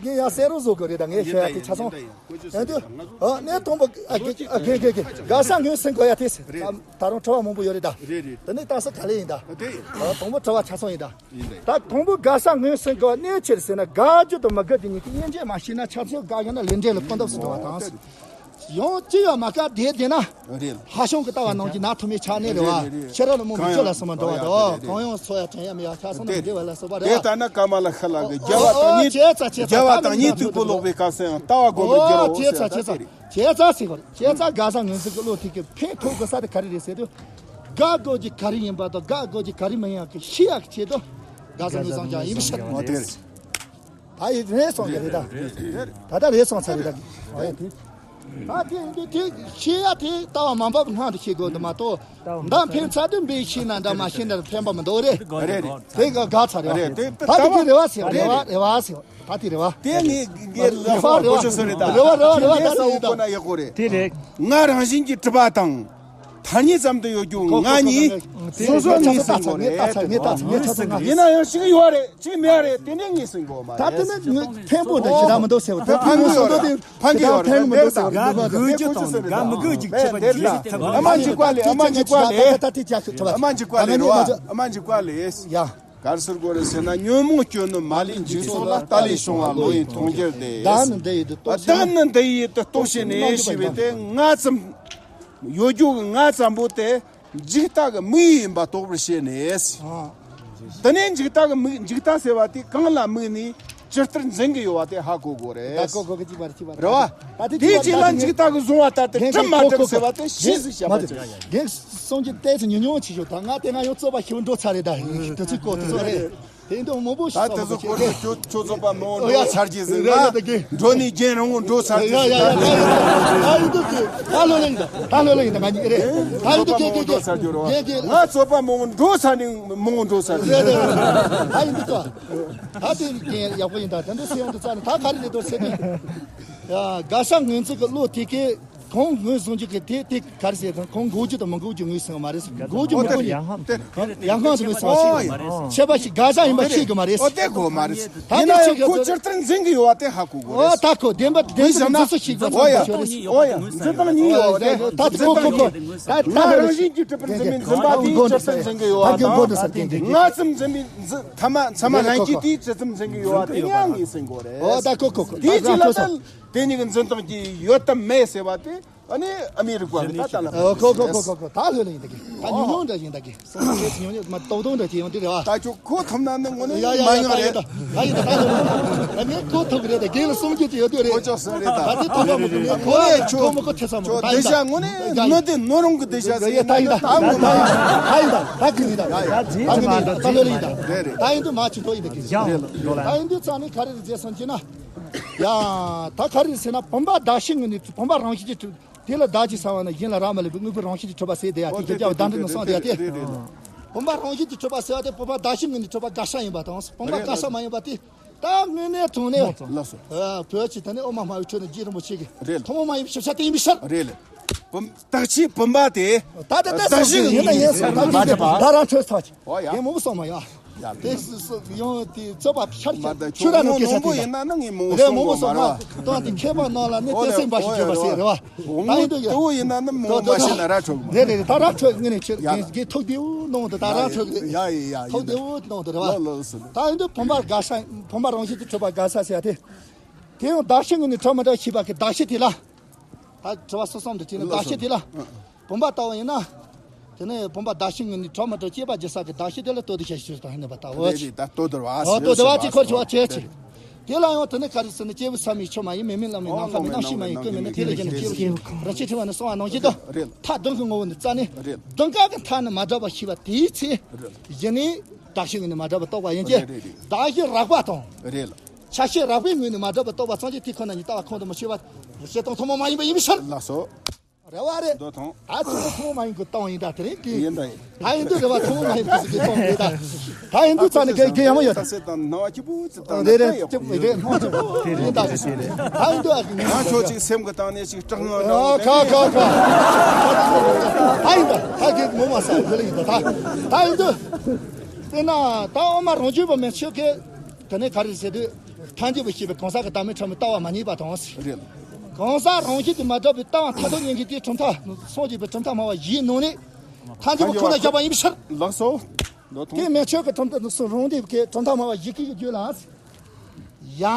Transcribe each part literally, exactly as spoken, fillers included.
རྒན་ཡང་གསན་རོགས་བཟོ་དགོས་རེད་ད། ངས་ཤོད་ཡ་དེ་ཆ་ཚང་། ཡིན་ད་ཡིན། ཡང་དུ་ཨ་ནས་དང་པོ་ཨ་རྒན་ཨ་རྒན་རྒན་རྒན་དགའ་ས་ངོས་ཟིན་དགོས་ཡ་དེ་ཟེར། རེད། ད་ད་རུང་དྲི་བ་མང་པོ་ཡོད་རེད་ད། རེད་རེད། དེ་ནས་ལྟ་ས་ག་ལེ་ཡིན་ད། དེ་ཡིན། ཨ་དང་པོ་དྲི་བ་ཆ་ཚང་ཡིན་ད། ཡིན་ད་ཡིན། ད་དང་པོ་དགའ་ས་ངོས་ཟིན་དགོས་གནས་ཆེར་ཟེར་ན་དགའ་རྒྱུ་དང་མི་དགའ་རྒྱུ་གཉིས་ཀྱི་དབྱེ་འབྱེད་མ་ཤེས་ན་ཆ་ཚང་དགའ་ཡོད་ན་ལས་འབྲས་ལ་ཕན་ཐོགས་སུ་འགྲོ་བ་དང་། ཡང་ཅི་ཡང་མ་དགའ་བསྡད་བསྡད་ན། རེད། ལྷ་བྱང་གི་ལྟ་བ་ནང་གི་ནག་ཐུ་མི་ཆགས་ནས་རེད་བ། རེད་རེད། ཕྱི་རོལ་ལ་མོ་མི་སྤྱོད་ལ་སོ་མ་འགྲོ་བ་དང་། གང་ཡང་འཚོ་ཡ་དྲན་ཡ་མེད་ཡ་ཆགས་སོང་ན་མི་འདྲེ་བ་ལ་སོ་བ་རེད། དེ་ལྟ་ན་ཀ་མ་ལ་ཤ་ལ་གི་རྒྱལ་བ་དང་ཉིད། ཨོ་ཁྱེད་ཚ་ཁྱེད་ཚ་རྒྱལ་བ་དང་ཉིད་དུ་བུ་ལོག་པའི་སྐབས་སུ་ཡང་ལྟ་བ་སྒོམ་པར་འགྱུར་རོ་ཁྱེད་ཚ་ཟེར་ཡ་ཁྱེད་ཚ་ད་ཁྱེད་ཚ་ཟེར་བ་རེད། ཁྱེད་ཚ་དགའ་ས་ངོས་འཛིན་གྱི་བློ་ཐིག་གི་ཕན་ཐོགས་དགོས་ས་དེ་ག་རེ་རེད་ཟེར་དུས། དགའ་དགོས་ཀྱི་ག་རེ་ཡིན་པ་དང་དགའ་དགོས་ཀྱི་ག་རེ་མི་ཡིན་ཡ་གི་ཤེས་ཡ་གི་ཆེད་དུ་དགའ་ས་ངོས་བཟུང་ཀྱང་ཡིན་པ་ཤེས། ཨོ་དེ་རེད། ད་ཡིན་རེད་སོང་གི་རེད་ད། ད་ལྟ་རེད་སོང་ཚར་རེད་ད། ད་དེ་འདི་དེ་ཤེས་ཡ་དེ་ལྟ་བ་མ་འབབ་སྔོན་དུ་ཤེས་དགོས་འདུག་མ་གཏོགས། མདའ་འཕེན་ཚར་དུས་འབེན་ཤེས་ན་འདྲ་མ་ཤེས་ན་འདྲ་ཕན་པ་མི་འདུག་རེད། རེད་རེད། དེ་ག་ག་ཚར་རེད་རེད། བ། དེ་ད་དེ་གི་རེ་བ་ཟེར་རེད་རེད། རེ་བ་རེ་བ་ཟེར་ད་དེ་རེ་བ། དེ་ངས་རེ་བ་རེ་བ་གོ་ཆོད་སོ་རེད་ད། རེ་བ་རེ་བ་རེ་བ་ད་དེ་ཡིན་ད། ཡག་པོ་རེད། དེ་རེད། ང་རང་བཞིན་གྱི་གྲུབ་པ་དང་། ཐ་སྙད་ཙམ་དུ་ཡོད་རྒྱུ་ང་གཉིས་སོ་སོ་ངོས་ཟིན་དགོས་རེད། ངས་ད་ཚིག་ངས་ད་ཚིག་ངས་ཆ་ཚང་ང་། ཡིན་ན་ཡང་གཅིག་ཡོད་རེད་གཅིག་མེད་རེད། དེ་ནས་ངོས་ཟིན་དགོས་མ་རེད། ད་དེ་ནས་ངོས་ཕན་པོ་འདྲ་ཞེ་དྲག་མི་འདུག་ཟེར་བ་དེ་ཕན་གྱི་ཡོད་རེད། ཕན་གྱི་ཡོད་རེད། དེ་ད་ཕན་གྱི་མི་འདུག་ཟེར་བ་དེ་གོ་ཆོད་སོང་རེད་ད། ཨ་མ་འཇིགས་པ་ལས། ཨ་མ་འཇིགས་པ་ལས། ཨ་མ་འཇིགས་པ་ལས་རེད་བ། ཨ་མ་འཇིགས་པ་ལས། ཡ། ག་རེ་ཟེར་དགོས་རེད་ཟེར་ན་ཉོན་མོངས་སྐྱོན་ནི་མ་ལུས་འཇིག་ཚོགས་ལ། ལྟ་ལས་བྱུང་བ་བློ་ཡི་མཐོང་རྒྱུར་ཏེ། བདག་ནི་འདི་ཡི་དུ་རྟོགས་བདག་ནི་འདི་ཡི་དུ་རྟོགས་བྱས་ནས་ཞེས་པའི་དེ་ང་ཙམ་ཡོད་རྒྱུ་གི་ང་ཙམ་པོ་དེ་འཇིག་ལྟ་གི་མིག་ཡིན་པ་རྟོགས་པར་བྱས་ནས། དེ་ནས་འཇིག་ལྟ་གི་མིག་འཇིག་ལྟ་ཟེར་བ་དེ་གང་ལ་དམིགས་ནས། ཇི་ལྟར་འཛིན་གྱི་ཡོད་པ་དེ་ཧ་གོ་དགོས་རེད། ད་གོ་གོ་གི་ཅི་མ་རེད་ཅི་མ་རེད། རེད་བ། ད་དེ་དེའི་རྗེས་ལ་འཇིག་ལྟ་གི་བཟུང་བ་ལྟར་དུ་གྲིབ་མ་གྲིབ་ཟེར་བ་དེ་ཤེས་སུ་བྱ་བ་ཅིག། རྒན་གསུང་རྒྱུ་ཏོག་ཙམ་ཉུང་ཉུང་ཅིག་ཞུ་དང་། ང་དེ་སྔ་ཡང་རྩོད་པ་ཞིག་འགྲོ་ཚར་རེད། ད་དེ་ཚོའི་སྐོར་དེ་ཚོ་རེད། དེ་འདྲ་མང་པོ་ཞིག་ད་དེ་ཚོ་སྐོར་དུ་ཁྱོད་ཁྱོད་རྩོད་པ་མང་པོ་འགྲོ་ཚར་གྱི་ཟིན་ན། འགྲོ་ནས་རྒན་རང་ངོ་འགྲོ་ཚར་གྱི་ཟིན་ན། ད་ཡིན་འདུག་གི། ད་ལོ་ལེན་ད། ད་ལོ་ལེན་ད། ང་གཉིས་རེད། ད་ཡིན་འདུག་གི། རྩོད་པ་མང་པོ་འགྲོ་ཚར་རྒྱུ་རེད་བ། ང་རྩོད་པ་མང་པོ་འགྲོ་ཚར་ནས་མང་པོ་འགྲོ་ཚར་གྱི་ཟིན། ད་ཡིན་འདུག་གི། ད་དེ་རྒན་ཡག་པོ་ཡིན། ད་དེ་འདྲ་ཟེར་ཡོང་དུས་ཙ་ནས་ད་ག་རེ་རེད་འདུག་ཟེར་དུས། ཡ། དགའ་ཤ་ངོས་འཛིན་གྱི་བློ་དེ་གས་གང་ངོས་བཟུང་རྒྱུ་གི་དེ་དེ་ག་རེ་ཟེར་དང་། གང་འགོག་རྒྱུ་དང་མི་འགོག་རྒྱུ་ངོས་ཟིན་པ་མ་རེད་ཟེར། འགོག་རྒྱུ་མི་འགོག་རྒྱུ། ཡང་ཧང་དེ་ངོས་ཟིན་པ་ཞིག་ཁྱད་པར་ཞིག་དགའ་ཤ་ཡིན་པ་ཤེས་དགོས་མ་རེད། ཨོ་དེ་དགོས་མ་རེད། ད་ཡིན་ན་ཡང་ཁོ་ཇི་ལྟར་འཛིན་གྱི་ཡོད་པ་དེ་ཧ་གོ་དགོས་རེད། ཨོ་ད་ཁོ་བདེན་པ་བདེན་པ་འཛིན་ཚུལ་ཞིག་འཛིན་ཚུལ་ཞིག་ཡོད་རེད། ཨོ་ཡ། འཛིན་སྟངས་གཉིས་ཡོད་རེད། ད་དེ་ཁོ་ཁོ་ཁོ་ད་ང་རང་བཞིན་གྱིས་གྲུབ་པར་འཛིན་པའི་འཛིན་པ་དེ་ཇི་ལྟར་འཛིན་གྱི་ཡོད་པ་དང་། ང་ཙམ་འཛིན་པའི་འཛིན་ཐ་མ་ཚང་མ་ལྷན་སྐྱེས་དེས་ཇི་ཙམ་འཛིན་གྱི་ཡོད་པ་དེ་ཡང་ངོས་ཟིན་དགོས་རེད། ཨོ་ད་ཁོ་ཁོ་ཁོ་དེའི་རྗེས་ལ་ད་དེ་གཉིས་ཀྱི་འཛིན་སྟངས་ཀྱི་ཡོད་དམ་མེད་ཟེར་བ་དེ་ཨ་ནི་ཨ་མི་རི་ཀ་བ་གི་ད་ལྟ་ལ་ཨོ་ཁོ་ཁོ་ཁོ་ཁོ་ཁོ་ད་ལྷོད་ལ་ཡིན་ད་གི། ད་ཉུང་ཉུང་འདྲ་ཡིན་ད་གི། སོང་ཚེ་ཉུང་ཉུང་མ་ཏོག་ཏོག་འདྲ་ཅིག་ཡོང་དུས་རེད་བ། ད་ཁྱོད་གོ་ཐུབ་ན་ནི་དངོས་གནས་ཡ་ཡ་མ་ཡ་ཡོང་ད་ཡ་རེད། ད་ད་ཡིན་ད་ད་ཡིན་ད། ངས་གོ་ཐུབ་གི་རེད། ད་རྒན་ལ་གསུང་རྒྱུ་ཅིག་ཡོད་དུས་རེད། ཁོ་ཅོག་སོང་རེད་ད། ད་དེ་ཐུབ་པ་མི་ཐུབ་ནས་ཁོ་ལས་ཁྱོད་མི་གོ་ཐེ་ཚོམ་ད་ཡིན་ད། ད་ཡིན་ད་ད་ཡིན་ད། ད་གི་ཡིན་ད། ད་གི་ཡིན་ད། ད་ལོ་ལ་ཡིན་ད། ད་ཡིན་དུས་མ་ཅི་ཐོག་ཡིན་ད་གི། ད་ཡིན་དུས་ཙ་ནི་ག་རེ་རེད་ཟེར་སོང་ཅི་ན། ཡ། ད་ག་རེ་རེད་ཟེར་ན་བུམ་པ་བདག་གཞན་ངོས་ནས་བུམ་པ་རང་བཞིན་གྱིས་གྲུབ། དེ་ལ་བདག་ཅེས་བྱ་བ་ན་གཞན་ལ་རག་མ་ལས་པའི་དངོས་པོའི་རང་བཞིན་གྱིས་གྲུབ་པ་ཟེར་དེ་ཡ། དེ་ཁྱེད་ཅག་བདག་འཛིན་ནི་སོང་དེ་ཡ་དེ། བུམ་པ་རང་བཞིན་གྱིས་གྲུབ་པ་ཟེར་བ་དེ་བུམ་པ་བདག་གཞན་ངོས་ནས་གྲུབ་པ་དགག་བྱ་ཡིན་པ་དང་། བུམ་པ་དགག་བྱ་མ་ཡིན་པ་དེ་ད་དངོས་གནས་དྲང་གནས། ལགས་སོ། ཨ། བོད་ཀྱི་ད་ནི་དབུ་མ་སྨྲ་བའི་ཁྲོད་ནས་རྗེ་རིན་པོ་ཆེ་གིས་རེད། ཐུན་མོང་མ་ཡིན་པའི་ཞིབ་ཆ་དེ་ཡིན་པའི་ཕྱིར། རེད་ལ། བུམ། བདག་ཆོས་བུམ་པ་དེ། ད་ད་ད་བདག་གཞན་ཡིན་ན་ཡིན་ཟེར། ད་ད་ད་རང་ཆོས་ཚོགས་ཀྱི། ཨོ་ཡ། དེ་མང་པོ་སོང་མ་ཡ། ཡ། དེ་སུ་སུ་ཡང་དེ་རྩོད་པ་ཤར་མ་ད་ཁྱོད་ར་ནོ་མང་པོ་ཡིན་ན་ནི་ངས་མང་པོ་རེད། མང་པོ་སོང་མ། ད་དེ་མཁས་པ་རྣམས་ལ་ནི་ཨོ་བསྟན་སེམས་པ་ཞིག་བརྗོད་པ་ཟེར་རེད་བ། ད་ཡིན་དུ་ཡ། དེ་བོ་ཡིན་ན་ནི་མང་པོ་མ་ཤེས་ན་ར་ཁྲོ་གི་མ་རེད། རེད་རེད། ད་ར་ཁྲོ་ངས་ནས་ཁྱེད་རྒན་ཐུགས་བདེ་བོ་གནང་དུ། ད་ར་ཁྲོ་གི་ཡ་ཡ་ཡ། ཐུགས་བདེ་བོ་གནང་དུ་རེད་བ། ལོ་ལོ་སུ། ད་ཡིན་དུ་བུམ་པ་དགག་བྱ། བུམ་པ་རང་བཞིན་གྱིས་གྲུབ་པ་དགག་བྱ་ཟེར་ཡ་དེ། དེ་ཡང་བདག་གཞན་ངོས་ནས་གྲུབ་མི་གྲུབ་ཤེས་པ་གི་བདག་གཞན་དེ་ལ། ད་དྲི་བ་སོ་གསུམ་དུ་བྱས་ནས་བདག་གཞན་དེ་ལ། བུམ་པ་ལྟ་བུ་ཡིན་ན། དེ་ནས་བུམ་པ་བདག་གཞན་ངོས་ནས་གྲུབ་མི་གྲུབ་དཔྱད་པ་བྱེད་ས་གི་བདག་གཞན་དེ་ལ་ལྟོས་ཏེ་བཤད་ཞུས་དང་ཡིན་པ་ལྟ་བུ། རེད་རེད། ད་ལྟོས་དོར་བ་ཨོ་ལྟོས་དོར་བ་ཅིག་འཁོར་ཆོག་བྱེད་ཅིག། དེ་ལ་ཡང་དེ་ནས་ག་རེ་ཟེར་ན། སྐྱེས་བུ་ཚད་མའི་ཆོས་མ་ཡིན། མེ་མེ་ལམ་མེ་ནམ་མཁའ་མེ། རྣམ་ཤེས་མ་ཡིན་ཀུན་མེད་ན། དེ་ལས་གཞན་ན་སྐྱེས་བུ་རང་ཆས་ཕྲེང་བ་ནི་གསུངས་པ་ནང་བཞིན་དུ། རེད། མཐའ་ལྡོག་གི་ངོ་བོ་ནི་རྩ་ནས། རེད། ལྡོག་འགག་གི་མཐའ་ནི་མ་གྲུབ་པ་ཤེས་པ་དེའི་ཚེ། རེད། གཞི་ནས་བདག་གཞན་ངོས་ནས་མ་གྲུབ་པ་རྟོགས་པ་ཡིན་གྱི། རེད་རེད་རེད། བདག་གཞན་རགས་པ་དང་། རེད་ལ། ཆ་ཤས་རགས་པའི་ངོས་ནས་མ་གྲུབ་པ་རྟོགས་པ་ཙམ་གྱིས་དེ་ཁོ་ན་ཉིད་ལྟ་བ་ཁོང་དུ་མི་ཆུད་པ་བྱེད་སྟངས་ཐུན་མོང་མ་ཡིན་པ་ཡིན་པའི་ཕྱིར། ལགས་སོ། རེད་བ་རེད། མདོ་དང་། ད་ཚོ་ཐུན་མོང་མ་ཡིན་གྱི་སྟངས་ཡིན་ད་དེ་རིང་གི། ཡིན་ད་ཡིན། ད་ཡིན་དུས་རེད་བ། ཐུན་མོང་མ་ཡིན་གྱི་ཟིག་གི་སྟངས་རེད་ད། ད་ཡིན་དུས་ཙམ་ནས་གལ་གལ་ཡང་མ་ཡོད་ད། རྟགས་གསལ་དང་སྣང་བ་སྐྱིད་པོ་ཅིག་བཏང་ན་རེད་རེད། ད་ཡོད། སྐྱིད་པོ་ཡིན་ད། ད་ཡིན་དུས་ཨ་ཀི་ང་ཁྱོད་ཅིག་སེམས་ཀྱི་སྟེང་ནས་ཅིག་སྐྲག་སྣང་ཨ་ཁ་ཁ་ཁ། ད་ཡིན་ད། ད་གི་མོ་མ་ས་ཡོད་ལ་ཡིན་ད། ད་ད་ཡིན་དུས། དཔེར་ན་ད་དབུ་མ་རང་རྒྱུད་པ་མན་ཆོད་ཀྱི། དེ་ནས་ག་རེ་ཟེར་དུས། ཐལ་འགྱུར་བ་ཤེས་པའི་གང་ཟག་གི་བདག་མེད་ཕྲ་མོའི་ལྟ་བ་མ་རྙེད་པ་དང་། རེད། གང་ཟག་རང་བཞིན་གྱིས་མ་གྲུབ་པའི་ལྟ་བ་མཐར་ཐུག་ཉན་མཁན་དེའི་གྲུབ་མཐའ། སངས་རྒྱས་པའི་གྲུབ་མཐའ་སྨྲ་བ་བཞིའི་ནང་ནས་ཐལ་འགྱུར་བ་ཁོ་ན་བཞག་པ་ཡིན་པའི་ཕྱིར། ལགས་སོ། མདོ་དང་། དེ་མན་ཆོད་ཀྱི་གྲུབ་མཐའ་སུ་རང་སྡེ་ཀའི་གྲུབ་མཐའ་སྨྲ་བ་བཞི་ཀའི་རྒྱུད་ལ། ཡ།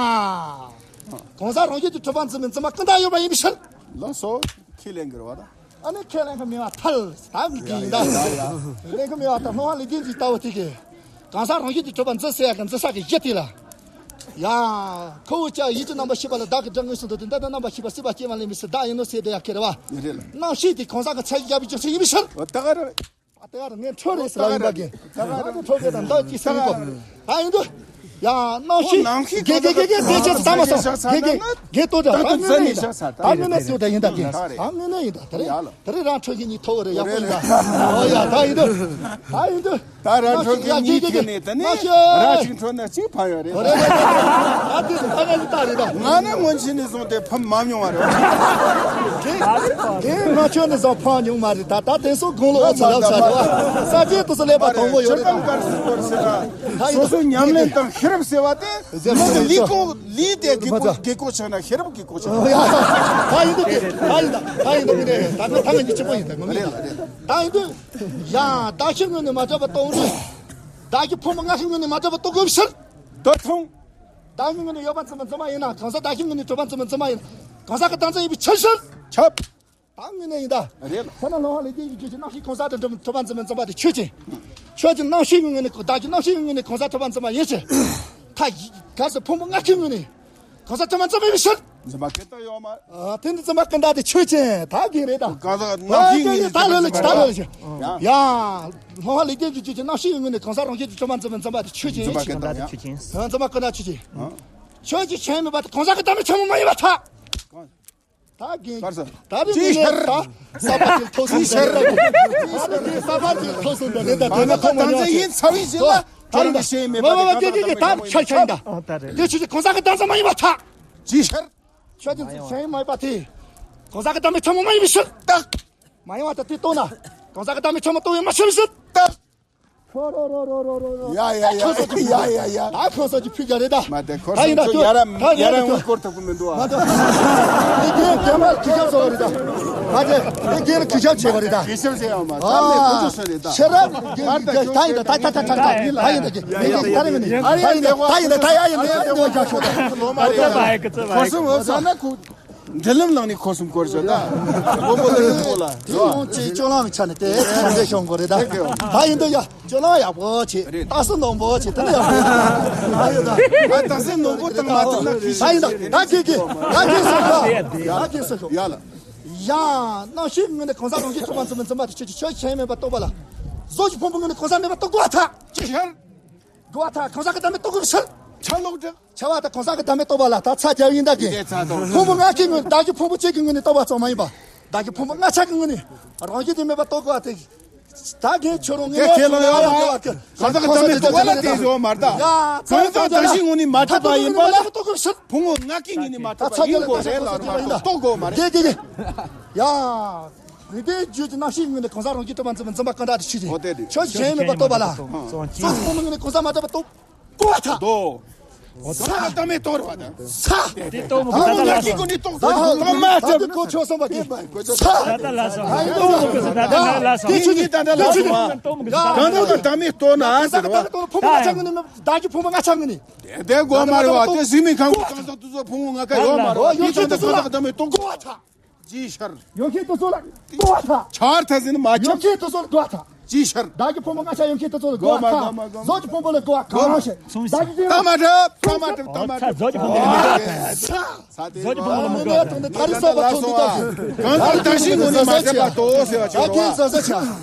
གང་ཟག་རང་བཞིན་གྱིས་གྲུབ་པ་འཛིན་པའི་འཛིན་པ་ཀུན་བཏགས་ཡོད་པ་ཡིན་པའི་ཕྱིར། ལགས་སོ། ཁས་ལེན་དགོས་རེད་བ་ད། ཨ་ནི་ཁས་ལེན་གྱི་མེད་པ་ཐལ། ད་གི་ཡིན་ད། ཡ་ཡ་ཡ། ལེན་གྱི་མེད་པ་ད་སྣང་བ་ལུས་རྟེན་གྱི་ལྟ་བུ་དེ་གི། གང་ཟག་རང་བཞིན་གྱིས་གྲུབ་པ་འཛིན་ཟེར་ཡ་གི་འཛིན་ས་གི་གཞི་དེ་ལ། ཡ། ཁོ་བོ་ཅག་ཡིད་ཀྱི་རྣམ་པར་ཤེས་པ་ལ་བདག་གི་སྒྲ་ངོས་སུ་འདོད་དེ། འདི་ལྟར་རྣམ་པར་ཤེས་པ་སྲིད་པ་སྐྱེ་བ་ལེན་མི་སྲིད། བདག་ཡིན་ནོ་ཟེར་དེ་ཡ་ཁེ་རེད་བ། རེད་ལ། རྣམ་ཤེས་དེ་གང་ཟག་གི་མཚན་ཉིད་བཞག་པའི་རྒྱུ་མཚན་ཡིན་པའི་ཕྱིར། འོ་ད་ག་རེད། ཨ་ད་ག་རེད། ངས་འཕྲོ་རེད་ཟེར་ལ་ཡིན་པ་གི། ད་ག་རེད། འཕྲོ་གི་དང་འདི་ཅི་ཟེར་གོ། ད་ཡིན་དུས། ཡ། རྣམ་ཤེས། ཁོ་རྣམ་ཤེས་གི་གི་གི་གི་དེ་ཆེ་ས་མ་སོང་། གི་གི་གི་ལྟོས་དང་། ད་དངོས་གནས་ཡིན་ད། ད་དངོས་གནས་ཡིན་ད། ད་དངོས་གནས་ཡིན་ད། དེ་རེད། ད་རེད་རང་འཕྲོ་གི་གཉིས་ཐོག་རེད། ཡག་པོ་ཡིན་ད། ཨོ་ཡ། ད་ཡིན་དུས། ད་ཡིན་དུས། ད་ར་འཕྲོད་མཁན་གཉིས་ཐུག་ནས་དེ་ནས་ར་ཞིག་འཕྲོད་ན་གཅིག་ཕམ་ཡོད་རེད། རེད་རེད་རེད། ད་དེ་ད་ག་ལི་ད་རེད་ད། ང་ནི་སྔོན་ཆད་ནས་བཟུང་སྟེ་ཕམ་མ་མྱོང་བ་རེད། དེ་དེ་ང་ཆོས་ནས་བཟུང་ཕམ་མྱོང་མ་རེད། ད་ད་དེང་སང་དགུང་ལོ་ཨོ་ཚོ་ལབ་ཚར་རེད་བ། ས་ཆའི་དུས་སུ་སླེབས་པ་དང་པོ་ཡོད་རེད་ད། སོ་སོའི་ཉམས་ལེན་དང་ཤེས་རབ་ཟེར་བ་དེ་མི་གི་ལུས་ཀོ་ལུས་དེ་དགེ་ཀོ་དགེ་ཀོ་ཆགས་ན་ཤེས་རབ་དགེ་ཀོ་ཆགས་ན། ད་ཡིན་དུས་དེ་ད་ཡིན་ད། ད་ཡིན་དུས་མི་རེད། ད་ད་ང་གཉིས་གཅིག་པོ་ཡིན་ད། ངོ་མ་ཡིན་ད། ད་ཡིན་དུས། ཡང་བདག་གཞན་ངོས་ནས་མ་གྲུབ་པ་རྟོགས་རུང་། བདག་གི་ཕུང་པོ་ང་ཤི་ངོས་ནས་མ་གྲུབ་པ་རྟོགས་དགོས་ཕྱིར། དོ་ཐུང་། བདག་གཞན་ངོས་ནས་ཡོད་པ་འཛིན་པ་འཛིན་པ་ཡིན་ན་གང་ཟག་བདག་གཞན་ངོས་ནས་གྲུབ་པ་འཛིན་པ་འཛིན་པ་ཡིན། གང་ཟག་གི་བདག་འཛིན་ཡིན་པའི་ཕྱིར་ཕྱིར། ཁྱབ། བདག་ངོས་ནས་ཡིན་ད། རེད། ཁོ་ན་སྣང་བ་ལུས་རྟེན་གྱི་རྒྱུད་ཀྱི་རྣམ་ཤེས་གང་ཟག་དང་གྲུབ་པ་འཛིན་པ་འཛིན་པ་དེ་ཆོས་ཅན། ཆོས་ཀྱི་རྣམ་ཤེས་ཀྱི་ངོས་ནས་བདག་གི་རྣམ་ཤེས་ཀྱི་ངོས་ནས་གང་ཟག་གྲུབ་པ་འཛིན་པ་ཡིན་ཕྱིར། ད་ག་ས་ཕུང་པོ་ལྔ་ཁའི་ངོས་ནས་གང་ཟག་དྲི་མ་འཛིན་མི་ཤེས། འཛིན་པ་ཀུན་ཏུ་ཡོད་མ། ཨ་དེ་འདི་འཛིན་པ་ཀུན་ཏུ་དེ་ཆོས་ཅན་ད་གིན་རེད་ད། གང་ཟག་ལྔ་ཁའི་ངོས་ནས་ད་ལོས་ལ་ད་ལོས་ལ་ཡ། ལྷག་པ་ལས་དོན་གྱི་ཆོས་ཅན་རྣམ་ཤེས་ཀྱི་ངོས་ནས་གང་ཟག་རང་བཞིན་གྱི་དྲི་མ་འཛིན་པའི་འཛིན་པ་དེ་ཆོས་ཅན་འཛིན་པ་ཡིན་ཀུན་ཏུ་ཡ། ཆོས་ཅན། འཛིན་པ་ཀུན་ཏུ་ཆོས་ཅན། ཆོས་ཅན་ཆོས་མིན་པ་དེ་གང་ཟག་གི་བདག་མེད་ཕྲ་མོ་མ་ཡིན་པར་ཐལ། ད་གིན་གར་ས། ད་རེས་ཅི་ནས་ཤར། ད་ས་པ་ཅིག་ཐོག་སོང་ཅི་ཤར། ད་རེས་ས་པ་ཅིག་ཐོག་སོང་ད་རེད་ད་དེ་ན་ཐོག་མ་ཉོ་ཡིན་ཚ་བའི་ཞིག་ལ་ད་རེས་ཤེས་མེད་པ་དེ་ག་ད་ད་མེད་མ་ཡིན་ད་ཆ་ཆ་ཡིན་ད། ཨོ་ད་རེད། དེ་ཆུ་ཅིག་གང་ཟག་གི་བདག་འཛིན་མ་ཡིན་པར་ཐལ། ཅི་ཤར། ཆོས་ཅན་ཆོས་མ་ཡིན་པ་དེ་གང་ཟག་གི་བདག་མེད་ཕྲ་མོ་མ་ཡིན་པའི་ཕྱིར། ད་མ་ཡིན་པ་ད་དེ་རྟོགས་ན་གང་ཟག་གི་བདག་མེད་ཕྲ་མོ་རྟོགས་པའི་མ་ཕྱིར་ཕྱིར། ད། ཡ་ཡ་ཡ་ཡ་ཡ་ཡ། ད་ཁོ་ས་ཅིག་ཕུལ་རྒྱ་རེད་ད། མ་དེ་ཁོ་ས་ཡིན་ད་ཚོ་ཡ་ར་ད་ཡ་ར་ཡིན་ད་ངུ་སྐོར་ཐུབ་ཀྱི་མི་འདུག་ཨ། མ་ད། དེ་རྒན་རྒན་མ་གི་ཞབས་སོ་རེད་ད། མ་དེ་དེ་རྒན་གི་ཞབས་ཆེ་བ་རེད་ད། གི་ཞབས་ཆེ་ཡ་མ་ད་མེད་ཁོ་ཚོ་ས་རེད་ད། ཤེས་རབ་རྒན་ད་ཡིན་ད་ད་ད་ད་ད་ད་ཡིན་ད་གི་རྒན་ད་རེད་མི་ནི་ད་ཡིན་ད་ད་ཡིན་ད་ད་ཡ་ཡིན་ད་ཡ་ཡིན་ད་ཡ་ཡིན་ད་ཡ་ཡིན་ད་ཁོ་ས་ངོ་ས་ན་ཁུ། འབྲེལ་ལམ་ནང་ནས་ཁོ་གསུམ་སྐོར་བྱས་ད། དེ་ཡོང་ཅིག་སྤྱོད་ལམ་ཆ་ནས་དེ་ཚང་གི་ཤོང་དགོས་རེད་ད། ད་ཡིན་ད་ཡ་སྤྱོད་ལམ་ཡག་པོ་བྱེད། རེད། ད་སེམས་ནོར་བུ་བྱེད་དེ་ལ་ཡག་པོ་རེད། ད་ཡིན་ད། ད་ད་སེམས་ནོར་བུ་དང་མ་ཐུབ་ན་ཁི་ཤི། ད་ཡིན་ད། ད་ཁི་ཁི་ད་ཁི་སོ་ཤོག་ད་ཁི་སོ་ཤོག་ཡ་ལ། ཡ། རྣམ་ཤེས་ངོས་ནས་གང་ཟག་རང་བཞིན་ཐོག་མ་འཛིན་པའི་འཛིན་པ་དེ་ཆོས་ཀྱི་ཆོས་ཅན་མིན་པ་རྟོགས་པ་ལ། གཟུགས་ཀྱི་ཕུང་པོ་ངོས་ནས་གང་ཟག་མིན་པ་རྟོགས་དགོས་པར་ཐལ། ཅི་ཤར། དགོས་པར་ཐལ། གང་ཟག་གི་བདག་མེད་རྟོགས་དགོས་པའི་ཕྱིར། ཆ་ལོག་འདྲ། ཆ་བ་དང་གང་ཟག་གི་བདག་མེད་རྟོགས་པ་ལ་ད་ཚ་རྒྱབ་ཡིན་ད་གི། དེ་ཚ་དང་། ཕུང་པོ་ལྔ་ཁའི་ངོས་ནས་བདག་གི་ཕུང་པོ་གཅིག་གི་ངོས་ནས་རྟོགས་པ་ཙམ་མ་ཡིན་པ། བདག་གི་ཕུང་པོ་ལྔ་ཆ་གི་ངོས་ནས་རང་བཞིན་དུ་མེད་པར་རྟོགས་དགོས་པ་དེ། ད་གིན་ཁྱོད་རང་ངས་དེ་ཁས་ལེན་ཡོད་མ་རེད། གང་ཟག་གི་བདག་མེད་རྟོགས་པ་ལ་དེ་ཡོད་མ་རེད་ད། ཡ། གང་ཟག་བདག་གཞན་ངོས་ནས་མ་གྲུབ་པ་ཡིན་པ་ལ། ཕུང་པོ་ལྔ་ཁའི་ངོས་ནས་མ་གྲུབ་པ་ཡིན་དགོས་རེད་ལ་རང་རྟོགས་དགོས་མ་རེད། དེ་དེ་དེ། ཡ། རིགས་པའི་རྒྱུད་ཀྱི་རྣམ་ཤེས་ངོས་ནས་གང་ཟག་རང་བཞིན་ཐོག་མ་འཛིན་པའི་འཛིན་པ་ཀུན་བཏགས་དེ་ཆོས་ཅན། ཨོ་དེ་རེད། ཆོས་ཅན་མིན་པ་རྟོགས་པ་ལ། སོ་སོའི་ཕུང་པོ་ངོས་ནས་གང་ཟག་མ་གྲུབ་པ་རྟོགས་དགོས་པར་ཐལ། དོ། ས་ལ་བདག་མེད་རྟོགས་རེད་བ་དང་། ས། དེ་རྟོགས་མི་དགོས། ད་ལ་སོང་། ད་ལ་སོང་། ད་ལ་སོང་། ད་ལ་སོང་། ད་ལ་སོང་། ད་ལ་སོང་། ད་ལ་སོང་། ད་ལ་སོང་། དེ་ཆོས་ཅན། དེ་ཆོས་ཅན། གང་ཟག་གི་བདག་མེད་རྟོགས་ན་ཟེར་བ། ཕུང་པོ་ལྔ་ཆ་ངོས་ནས་མིན། བདག་གི་ཕུང་པོ་ལྔ་ཆ་ངོས་ནས། དེ་དགོས་མ་རེད་བ། དེ་གཟུགས་མེད་ཁམས་ཀྱི་གང་ཟག་དེ་ཚོ་ཕུང་པོ་ལྔ་ཁ་ཡོད་མ་རེད་བ། ཡོད་ཀྱི་དེ་ཚོ་ལ་གང་ཟག་གི་བདག་མེད་རྟོགས་དགོས་པར་ཐལ། ཅིའི་ཕྱིར། ཡོད་མཁན་དེ་ཚོ་ལ་དགོས་པར་ཐལ། ཆར་ཐ་ཟིན་མ་ཡོད་ཁྱབ། མཁན་དེ་ཚོ་ལ་དགོས་པར་ཐལ། ཅིའི་ཕྱིར། བདག་གི་ཕུང་པོ་ལྔ་ཆ་ཡོད་མཁན་དེ་ཚོ་ལ་དགོས་པར་ཐལ། གོ་མ་གོ་མ་གོ་མ། གཟུགས་ཀྱི་ཕུང་པོ་ལ་དགོས་པར་གང་ཞིག་བདག་གི་ད་མ་གྲུབ། ད་མ་གྲུབ། ད་མ་གྲུབ། གཟུགས་ཀྱི་ཕུང་པོ་ལ་དགོས་པར་ཐལ། ས་དེ་ངོ་མ་ངོ་མ་ཐོག་ནས་ད་རི་ས་པ་ཐོག་ཏུ་ད་གང་ཟག་བདག་གཞན་ངོས་ནས་མ་གྲུབ་པ་རྟོགས་ཟེར་བ་ཅིག་རེད་བ།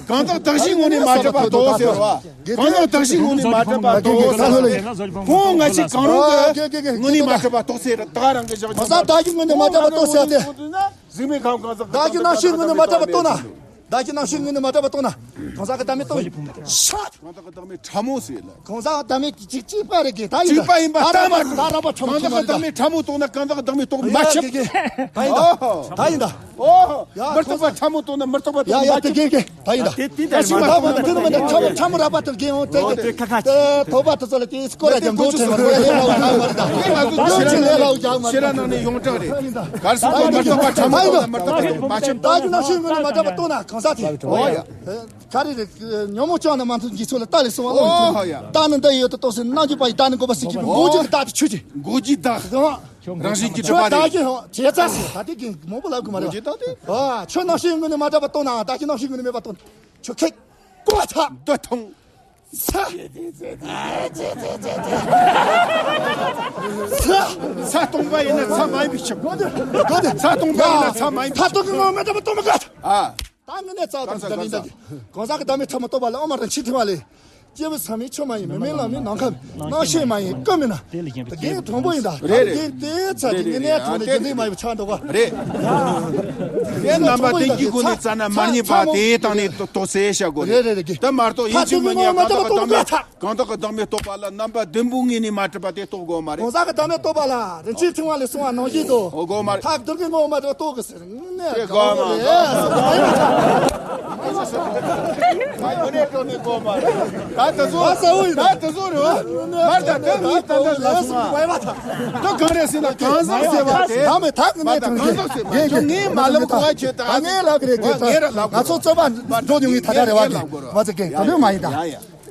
གང་ཟག་བདག་གཞན་ངོས་ནས་མ་གྲུབ་པ་རྟོགས་ཟེར་བ། གང་ཟག་བདག་གཞན་ངོས་ནས་མ་གྲུབ་པ་རྟོགས་ཟེར་བ། ཕུང་པོ་ལྔ་ཆ་གང་རུང་གི་ངོས་ནས་མ་གྲུབ་པ་རྟོགས་ཟེར། ད་རང་གི་ཞག་གང་ཟག་བདག་གཞན་ངོས་ནས་མ་གྲུབ་པ་རྟོགས་ཟེར་ཏེ། གཟུགས་མེད་ཁམས་གང་ཟག་བདག་གི་རྣམ་ཤེས་ངོས་ནས་མ་གྲུབ་པ་རྟོགས་ན། བདག་གི་རྣམ་ཤེས་ངོས་ནས་མ་གྲུབ་པ་རྟོགས་ན། གང་ཟག་གི་བདག་མེད་རྟོགས། ཤ། གང་ཟག་གི་བདག་མེད་ཕྲ་མོ་ཟེར་ལ། གང་ཟག་བདག་མེད་ཀྱི་གཅིག་གཅིག་པ་རེད་གི་ད་ཡིན་ད། གཅིག་པ་ཡིན་པ་ད་ར་པ་ད་ར་པ་ཕྲ་མོ་གང་ཟག་གི་བདག་མེད་ཕྲ་མོ་རྟོགས་ན་གང་ཟག་གི་བདག་མེད་རྟོགས་མ་ཁྱབ། ད་ཡིན་ད། ད་ཡིན་ད། ཨོ། ཡ། མི་རྟོག་པ་ཕྲ་མོ་རྟོགས་ན་མི་རྟོག་པ་ཡ་རྟོགས་ཡ་མ་དེ་ཁྱབ། གེ་གེ་ད་ཡིན་ད། དེ་དེ་ད་ཞིག་མ་རྟོགས་པ་དེ་ནི་མི་འདྲ། ཕྲ་མོ་ཕྲ་མོ་ར་པ་དེ་གེ་ཡོང་དེ་གེ་དེ་ཁ་ཁ་དེ་ཐོབ་པ་དེ་ཚོ་ལ་དེ་སྐོར་ལ་ཀྱང་མགོ་ཚོས་མ་རེད། ལས་ལ་བ་ཡག་མ་རེད་ད། ལས་ལ་བ་ཡག་མ་རེད་ད། ཤེས་རབ་ནང་ནས་ཡོངས་གྲགས་རེད། གར་སོང་བ་མི་རྟོག་པ་ཕྲ་མོ་རྟོགས་ན་མི་རྟོག་པ་རྟོགས་མ་ཁྱབ། ད་ཀྱི་རྣམ་ཤེས་ངོས་ནས་མ་གྲུབ་པ་རྟོགས་ན་གང་ཟག་དེ། ཨོ་ཡ། ག་རེ་རེད། ཉོན་མོངས་བཅོམ་ན་མ་མཐོང་འཇིག་ཚོགས་ལ་ལྟ་ལས་སོང་བ་ལོ། ཨོ་ཡ། ལྟ་ནི་འདི་ཡོད་དོ་རྟོགས་ཟིན་རྣམ་འགྱུར་པ་ཡི་ལྟ་ནི་འགོག་པ་སྲིད་ཀྱི་མི་འགོག་བྱེད་ཀྱི་བདག་དེ་ཆོས་ཅན། འགོག་བྱེད་བདག་རང་བཞིན་གྱིས་གྲུབ་པ་རེད། ཁྱོད་བདག་གི་ཧོ་བྱེད་ཙམ་ཟེར་ད་དེ་གི་མང་པོ་ལབ་དགོས་མ་རེད། འགོག་བྱེད་བདག་དེ། ཨ་ཁྱོད་རྣམ་ཤེས་ངོས་ནས་མ་གྲུབ་པ་རྟོགས་ན་བདག་གི་རྣམ་ཤེས་ངོས་ནས་མེད་པ་རྟོགས་ན་ཁྱོད་ཁེག་དགོས་པ་ཐལ། འདི་མཐོང་། ས། ས། ས་སྟོང་པ་ཡིན་ན་ས་མ་ཡིན་པའི་ཕྱིར། དགོས་དེ་དགོས་དེ། ས་སྟོང་པ་ཡིན་ན་ས་མ་ཡིན་པའི་ཕྱིར། ས་སྟོང་གི་ངོ་མ་མེད་པ་རྟོགས་མི་དགོས། ཨ། ད་དངོས་གནས་རྩ་དང་གང་ཟག་གི་བདག་མེད་ཕྲ་མོ་རྟོགས་པ་ལ་དབུ་མ་རིན་ཆེན་ཕྲེང་བ་ལས། སྐྱེས་བུ་ཟག་མེད་ཆོས་མ་ཡིན། མི་མིན་ལམ་མིན་ནམ་མཁའ་མིན། རྣམ་ཤེས་མ་ཡིན། ཀུན་མིན་ན། དེ་ལས་གཞན་པའི་དགེ་མཐོང་པོ་ཡིན་ད། རེད་རེད། དགེ་དེ་ཚ་དེ་ངེས་གནས་ཐོག་ནས་རྒྱུ་འཛིན་མ་ཡིན་པ་ཆགས་འགྲོ་བ། རེད། དེ་རྣམ་པ་བདེན་བཞིའི་སྒོ་ནས་བཙལ་ན་མ་རྙེད་པ་དེ་དང་ནི་རྟོགས་ཟེར་བྱ་དགོས་རེད། རེད་རེད་རེད། དེ་མ་གཏོགས་ཡིན་གཅིག་མིན་གཉིས་གང་དག་གི་བདག་མེད་གང་དག་གི་བདག་མེད་རྟོགས་པ་ལ་རྣམ་པ་བདུན་པོ་ངོས་ནས་མ་གྲུབ་པ་དེ་རྟོགས་དགོས་མ་རེད། གང་ཟག་གི་བདག་མེད་རྟོགས་པ་ལ་རིན་ཆེན་ཕྲེང་བ་ལས་གསུངས་པ་ནང་བཞིན་དུ། འོ་དགོས་མ་རེད། ཐབས་རྡུལ་གྱི་ངོ་བོ་མ་གྲུབ་པ་རྟོགས་དགོས་ཟེར། དངོས་གནས་དེ་གོ་མ། ད་དེ་ཚོ་ད་དེ་ཚོ་རེད་བ། མར་ད་དེ་ངས་ད་ལྟ་ལབ་སོང་ང་། ད་གང་རེད་ཟེར་ན་གང་ཟག་ཟེར་བ་དེ། ད་མེད་ད་ངས་མར་ད་གང་ཟག་ཟེར་བ་ཁྱོད་ངས་མ་ལབ་གོ་བ་ཁྱོད་ད། ད་ངས་ལབ་གི་རེད་ཁྱོད་ད། ང་ཚོ་རྩོད་པ་འགྲོ་མྱོང་ངས་ད་ད་རེད་བ་གི་མ་ཚོ་གི་ག་ལོས་མ་ཡིན་ད།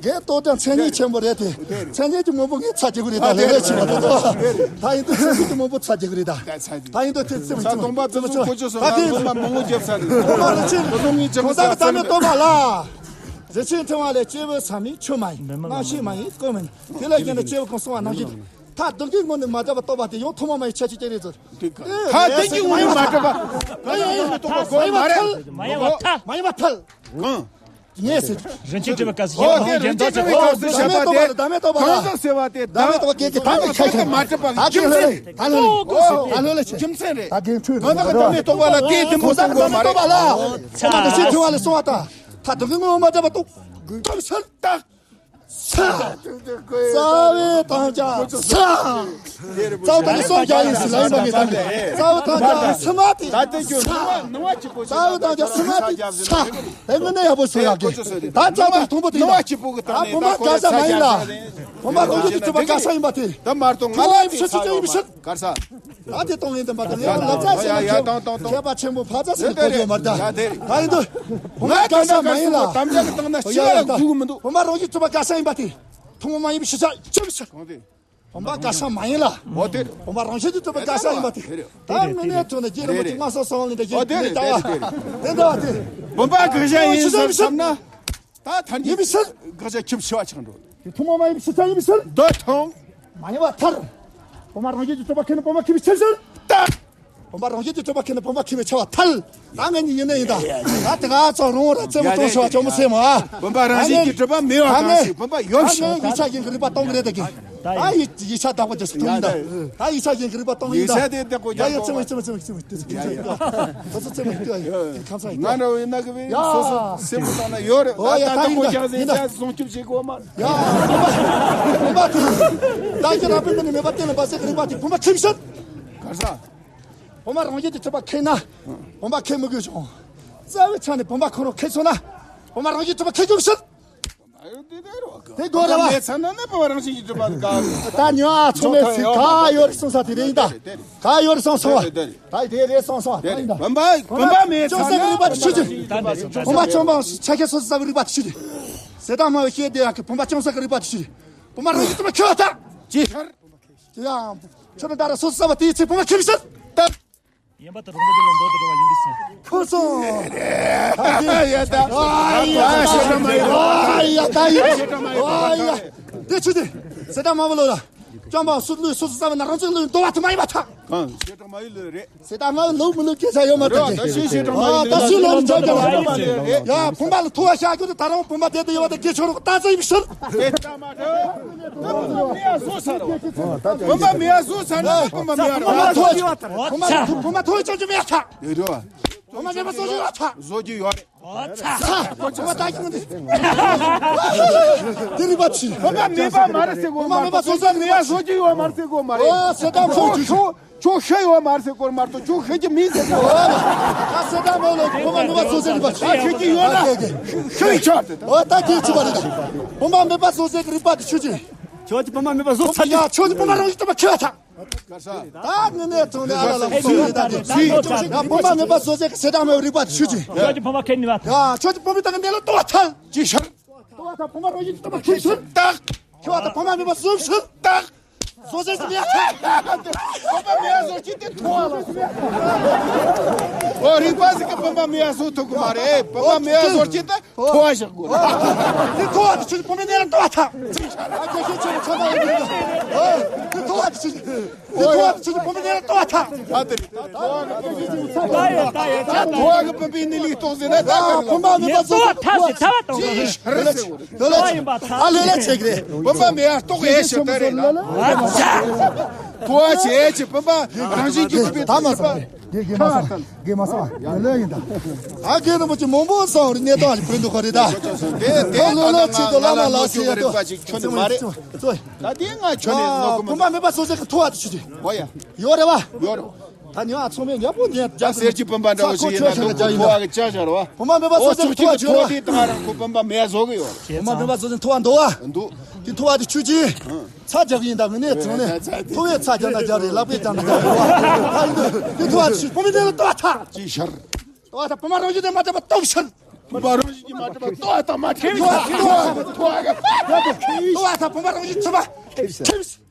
རྒན་རྟོགས་ལྡན་མཚན་ཉིད་ཆེན་པོ་རེད་དེ། མཚན་ཉིད་ཀྱི་མང་པོ་ངས་ཚ་རྒྱག་གི་རེད་ད། ལས་ལས་ཆེ་བ་དེ་ཚོ། ད་ཡིན་དུས་མཚན་ཉིད་ཀྱི་མང་པོ་ཚ་རྒྱག་གི་རེད་ད། ད་ཡིན་དུས་དེ་ཚེ་མི་ཚེ་མ་ཚེ་མ་ཚོ་ད་དེ་ཚོ་མ་མང་པོ་རྒྱབ་ས་རེད། ཁོ་མ་རེད་ཆེ་རེད། ཁོ་ཚོ་ངས་ཅང་གང་ཟག་གི་བདག་མེད་རྟོགས་པ་ལ། རི་ཆེན་ཕྲེང་བ་ལས། སྐྱེས་བུ་ཟ་མིན་ཆུ་མ་ཡིན། རྣམ་ཤེས་མ་ཡིན་ཀུན་མིན། དེ་ལས་གཞན་ན་སྐྱེས་བུ་ཀུན་གསུངས་པ་ནང་བཞིན། ཐག་དུང་གི་ངོས་ནས་མ་བྲལ་བར་རྟོགས་པ་དེ། ཡང་ཐུན་མོང་མ་ཡིན་ཁྱད་ཆོས་ཅན་རེད་ཟེར། ཐག་དུང་གི་ངོས་ནས་མ་བྲལ་བ། གང་ཡང་ཡིན་མི་རྟོགས་པ་གོ་མ་རེད། མ་ཡིན་པ་ཐལ། མ་ཡིན་པ་ཐལ། གང་། ངས་ཟེར། རིན་ཆེན་སྤྲུལ་པའི་སྐབས་སུ། ཨོ་དེ་རིན་ཆེན་སྤྲུལ་པའི་སྐབས་སུ་བཤད་པ་དེ། བདག་མེད་རྟོགས་པ་ལ། གང་ཟག་སེལ་བ་དེ། བདག་མེད་རྟོགས་པ་གེགས་ཀྱི་དང་མི་ཁྱད་ཆོས། ད་ལོས་ད་ལོས་ད་ལོས་ད་ལོས་ལས་ཆེ། རྒྱུ་མཚན་རེད། ད་གེགས་ཆོས་རེད། གང་ཟག་བདག་མེད་རྟོགས་པ་ལ་དེའི་དེ་མོ་གསུང་དགོས་མ་རེད། ད་དེ་ཤེས་ཐུབ་པ་ལ་གསུང་བ་དང་། ཐག་དུང་གི་ངོས་མ་བྲལ་བར་རྟོགས། གང་ཟག་བདག་ས། རྩ་བའི་དང་ཅག་ས། རྩ་བ་དང་གི་སོ་རྒྱ་ཡིན་ཟེར་ལ་ཡིན་པ་མི་དང་། རྩ་བ་དང་ཅག་ས་མ་དེ། ད་ལྟ་ཁྱོད་ནང་བ་ནང་བ་གཅིག་པོ་ཞིག། རྩ་བ་དང་ཅག་ས་མ་དེ་ས། དེ་ངོས་ནས་ཡག་པོ་ཟེར་ཡག་གི། ད་རྩ་བ་དང་མཐོན་པོ་དེ་ཡིན་ད། ད་བུམ་པ་ག་ས་མ་ཡིན་ལ། བུམ་པ་རང་བཞིན་གྱིས་གྲུབ་པ་ག་ས་ཡིན་པ་དེ། ད་མར་དང་ང་ལ་ཡིན་ཤི་ཅི་ཅི་ཡིན་ཤི། གར་ས། ད་དེ་གཏོང་ཡིན་དུ་མ་གཏོང་ཡིན་ལབ་ཚ་ཞིག་ལ་མཁས་པ་ཆེན་པོ་ཕ་ཚ་ཟེར་གོ་རྒྱུ་མ་རེད། ད་ཡིན་དུ་བུམ་པ་ག་ས་མ་ཡིན་ལ། དམ་བཅའ་གི་སྟེང་ན་ཤི་ཡ་ལ་སྒུག་གི་མི་འདུག་བུམ་པ་རང་བཞིན་གྲུབ་པ་ག་ས་ཡིན་པ་དེ། ཐུན་མོང་མ་ཡིན་པའི་ཤེས་བྱ་ཅི་མི་ཤེས། བུམ་པ་ག་ས་མ་ཡིན་ལ། འོ་དེ་རེད། བུམ་པ་རང་བཞིན་གྱིས་གྲུབ་པ་ག་ས་ཡིན་པ་དེ། ད་དངོས་གནས་དྲང་གནས་རྒྱུད་རིན་པོ་ཆེ་ལྔ་སོ་སོ་ལ་འདི་འོ་དེ་རེད། དེ་རེད། དེ་རེད། དེ་འདྲ་བ་དེ། བུམ་པ་ག་ས་ཡིན་ཟེར་བསམ་ན། ད་ཐར་ཡིན་པའི་ཕྱིར། དགག་བྱ་ཁྱབ་ཆེ་བ་ཆགས་འགྲོ། དེ་ཐུན་མོང་མ་ཡིན་པའི་ཕྱིར། ཡིན་པའི་ཕྱིར། འདོད་དང་། མ་ཡིན་པ་ཐལ། བུམ་པ་རང་བཞིན་གྱིས་གྲུབ་པ་མཁས་ནི་བུམ་པ་མཁས་པའི་ཕྱིར་ཕྱིར། ད། བུམ་པ་རང་བཞིན་གྱིས་གྲུབ་པ་མཁས་ནི་བུམ་པ་མཁས་པའི་ཕྱིར་བ་ཐལ། ད་ངས་ནི་ཡིན་ནི་ཡིན་ད། ད་དེ་ག་ཚོ་རུང་བ་ར་རྩེད་མོ་གཏོང་ཤོག་ཅོ་མོ་སེ་མ། བུམ་པ་རང་བཞིན་གྱིས་གྲུབ་པ་མེད་པ་གང་ཞིག་བུམ་པ་ཡོད་ད་ངས་ཤོག་ཡིག་ཆ་ཡིན་གྱི་རིག་པ་གཏོང་གི་རེད་ད་གི། ད་ཡིག་ཡིག་ཆ་བདག་པོ་རྒྱག་སུ་ཐུག་ཡིན་ད། ད་ཡིག་ཆ་ཡིན་གྱི་རིག་པ་གཏོང་ཡིན་ད། ཡིག་ཆ་དེ་བདག་པོ་ཡ་ཡ་རྒྱག་ཚེ་མ་ཚེ་མ་ཚེ་མ་ཚེ་མ་ཚེ་ཚེ་མ་ཚེ་ཁམས་སངས་ཡིན། ང་འདྲ་བོ་ཡིན་ན་གི་བས་ཡ། སོ་སོ་སེམས་པ་བཏང་ན་ཡོད་རེད། ཨོ་ཡ། ད་ད་ཡིན་ད་ཡིན་ད། ཡིན་ད། སྲུང་སྐྱོབ་བྱེད་དགོས་མ་རེད། ཡ། མི་མ་ཐུབ། ད་ཁྱེད་རང་པའི་མི་ནི་མེད་པ་བསྟན་ལ་བ་སེ་གི་རིག་པ་དེ་བུམ་པ་ཁྱིམ་ཤོད། གར་ས། བུམ་པ་རང་བཞིན་གྱིས་གྲུབ་པ་མཁས་ན། བུམ་པ་མཁས་མི་དགོས་ཀྱང་། རྩ་བའི་ཆ་ནས་བུམ་པ་ཁོ་རང་མཁས་སོང་ན། བུམ་པ་རང་བཞིན་གྲུབ་པ་མཁས་ཀྱང་ཤོད། དེ་དགོས་རེད་བ། མེད་ཚར་ན་ནི་བུམ་པ་རང་བཞིན་གྱིས་གྲུབ་པ་ག་ད་ཉོ་ཨ་ཚོང་མེད་ཚིག་ག་ཡོད་རེད་གསུངས་ས་དེ་རེད་ཡིན་ད། ག་ཡོད་རེད་གསུངས་སོང་བ། ད་དེ་རེད་གསུངས་སོང་བ། ད་ཡིན་ད། བུམ་པ་བུམ་པ་མེད་ཚར་ན་ཅུང་ཟད་ཀྱི་རིག་པ་དེ་ཆུ་ཅི། བུམ་པ་ཅུང་མང་ཆ་ཤས་སོ་སོ་ཟ་བའི་རིག་པ་དེ་ཆུ་ཅི། ཟེ་དང་མ་བའི་ཤེས་དེ་ཡག་གི་བུམ་པ་ཅུང་ཟད་ཀྱི་རིག་པ་དེ་ཆུ་ཅི། བུམ་པ་རང་བཞིན་གྱིས་གྲུབ་པ་ཁྱོད་ད། ཅི། དེ་ཡང་། ཁྱོད་ནི་ད་ར་སོ་སོ་ཟ་བ་དེའི་ཚེ་བུམ་པ་ཁྱིམ་ཤོད་ད། ཡིན་པ་དང་རང་བཞིན་གྱི་ལམ་འགྲོ་དུ་འགྲོ་བ་ཡིན་པའི་ཚེ། ཁོ་སོང་། ད་དེ་ཡ་ད། ཨ་ཡ་ད། ཨ་ཡ་ད་ཡ། ཨ་ཡ། དེ་ཆུ་དེ། ཟེ་དང་མ་བུ་ལོ་ལ། ཅང་པ་སུ་ལུས་སུ་སུ་ས་བ་ན་རང་ཚུགས་ལུས་འདོ་བ་ཐུ་མ་ཡིན་པ་ཐག་གང་། ཟེ་དང་མ་བུ་ལོ་རེད། ཟེ་དང་མ་བུ་ལོ་མི་ལོ་སྐད་ཆ་ཡོད་མ་རེད། ད་ཤི་ཤི་དང་མ་ཡིན་ད་ལོ་སུ་ལོ་ནི་ཅང་ཅང་ཡ་བུམ་པ་ལ་ཐུ་བ་ཤ་རྒྱུ་དེ་ད་རང་བུམ་པ་དེ་དུ་ཡོད་པ་དེ་དགེ་ཆོ་རོག་ད་ཚ་ཡིན་ཤི། ད་བུམ་པ་མེ་ཡ་བཟོ་ས་རོ། བུམ་པ་མེ་ཡ་བཟོ་ས་ན་བུམ་པ་མེ་ཡ་རོ། བུམ་པ་ཐུ་བ་ཅང་ཅང་མེ་ཡ་ཐག་ཡོད་རོ། བུམ་པ་མེད་པ་བཟོ་རྒྱུ་ཡོད་ཐག་བཟོ་རྒྱུ་ཡོད་རེད། ཨོ་ཚ། ཚ། ཚ། ཚ། ཚ། ད་ཀྱི་ངོ་དེ། དེ་རིག་པ་ཆི། བུམ་པ་མེད་པ་མ་རེད་ཟེར་གོ་མ་རེད། བུམ་པ་མེད་པ་བཟོ་ས་རིག་པ་ཆི། བཟོ་རྒྱུ་ཡོད་མ་རེད་ཟེར་གོ་མ་རེད། ཨོ་ཟེ་དང་ཚོ་ཆི། ཁྱོད་ཤི་ཡོད་མ་རེད་ཟེར་གོ་མ་རེད། ཁྱོད་ཤི་རྒྱུ་མིན་ཟེར་གོ། ཨོ་ཟེ་དང་མོ་ལོ་བུམ་པ་མེད་པ་བཟོ་ས་རིག་པ་ཆི། ཤི་རྒྱུ་ཡོད་ན་ཤི་ཡི་ཆོག་ཨོ་ད་ཀྱི་ཆི་བ་རེད། བུམ་པ་མེད་པ་བཟོ་ས་རིག་པ་དེ་ཆི་ཆི། ཁྱོད་ཀྱི་བུམ་པ་མེད་པ་བཟོ་ཚར་ཡ། ཁྱོད་ཀྱི་བུམ་པ་རང་གི་བསྟན་པ་ཁྱོད་ཐག་ད་ངི་ནས་ཐོང་ནས་ཨ་ལ་ལ་མོ་སོང་ནས་ད་དེ། ཡ་བུམ་པ་མེད་པ་བཟོ་ཟེར་གི་ཟེ་དང་མོའི་རིག་པ་དེ་ཆུ་ཅི། ཁྱོད་ཀྱི་བུམ་པ་ཁས་ནི་བ། ཡ་ཁྱོད་ཀྱི་བུམ་པའི་སྟེང་གི་གནས་ལ་ལྟོ་བ་ཐལ། ཅི་ཤར། ལྟོ་བ་ད་བུམ་པ་རང་བཞིན་ལྟོ་བ་ཁས་ཤར། ཏག་ཁྱོད་ད་བུམ་པ་མེད་པ་བཟོ་ཤར། ཏག་བཟོ་ཟེར་གི་ཡ་ཐལ། བུམ་པ་མེད་པ་བཟོ་ཅི་དེ་ཐོ་བ་ལ། ཨོ་རིག་པ་ཟེར་གི་བུམ་པ་མེད་པ་བཟོ་ཐུབ་གི་མ་རེད། བུམ་པ་མེད་པ་བཟོ་ཅི་ད། ཐོ་བ་བཞག་དགོས། དེ་ཐོ་བ་དེ་ཆུ་བུམ་པའི་གནས་ལ་ལྟོ་བ་ཐལ། ཨ་ཁྱོད་ཁྱོད་ཁྱོད་ཁྱོད་ད་ཡོད་གི་རེད་ད། དེ་ཐོ་བ་དེ་ཆུ་དེ་ཐོ་བ་དེ་ཆུ་བུམ་པའི་གནས་ལ་ལྟོ་བ་ཐལ། ད་དེ་རེད། ད་ཐོ་བ་གི་བུམ་པའི་གནས་ལ་ལྟོ་ཟེར་ན་ད་བུམ་པ་མེད་པ་བཟོ་ཐལ་ཟེར་ཐལ་བ་གཏོང་གི་རེད། ལོ་ལ་ཆེ་གི་རེད། བུམ་པ་མེད་པ་ལྟོ་གི་ཨེ་ཤེས་ད་རེད་ད། ཐོ་བ་ཆེ་ཆེ་བུམ་པ་རང་བཞིན་གྱིས་གྲུབ་པའི་ད་མ་བཟོ་རེད། དགེ་དགེ་མ་སོང་། དགེ་མ་སོང་། ལོས་ཡིན་ད། ཨ་དགེ་རིན་པོ་ཆེ་མང་པོ་སོང་རེད། གནས་སྟངས་ཞིག་བུད་འདུག་ག་རེད་ད། དེ་དེ་ལོ་ལོ་ལོ་ཆེད་དུ་བླ་མ་ལགས་སེ་ཡ་ཏོ། ཁྱོད་ནི་མ་རེད། ཙོ། ད་དེ་ང་ཁྱོད་ནི་ནོ་གི་མི་འདུག་བུམ་པ་མེད་པ་བཟོ་ཟེར་གི་ཐོ་བ་དེ་ཆུ་དེ། ཨོ་ཡ། ཡོད་རེད་བ། ཡོད་རེད། ད་ཉོ་ཨ་ཚོང་མེད་ཉ་པོ་ཉ་ཅག་སེར་གྱི་བུམ་པ་འདྲ་བོ་ཞིག་ཡིན་ན་འདུག་ཐོ་བ་གི་ཅག་བཞག་རེད་བ། བུམ་པ་མེད་པ་བཟོ་ཟེར་གི་ཐོ་བ་ཆུ་ཐོ་རེད། དེ་ད་ང་རང་ཁོ་བུམ་པ་མེད་བཟོ་གི་ཡོད། བུམ་པ་མེད་པ་བཟོ་ཟེར་ཐོ་བ་འདུག་བ། འདུག་དེ་ཐོ་བ་དེ་ཆུ་ཅི། ཚ་རྒྱག་ཡིན་ད་ངི་ནས་བྱུང་ནས་ཐོ་བས་ཚ་རྒྱག་ན་རྒྱག་རེད། ལག་པས་རྒྱག་ན་རྒྱག་རེད་བ། ད་ཡིན་དུ་དེ་ཐོ་བ་དེ་ཆུ་བུམ་པའི་གནས་ལ་ལྟོ་བ་ཐལ། ཅི་ཤར། ལྟོ་བ་ཐལ། བུམ་པ་རང་བཞིན་དེ་མ་གྲུབ་པ་སྟོབས་ཤར། བུམ་པ་རང་བཞིན་གྱིས་མ་གྲུབ་པ་ལྟོ་བ་ཐལ་མ་ཐལ། ལྟོ་བ་ཐལ། ལྟོ་བ་ཐལ། བུམ་པ་རང་བཞིན་ཐུབ་པ་ཐེབས་ཤར།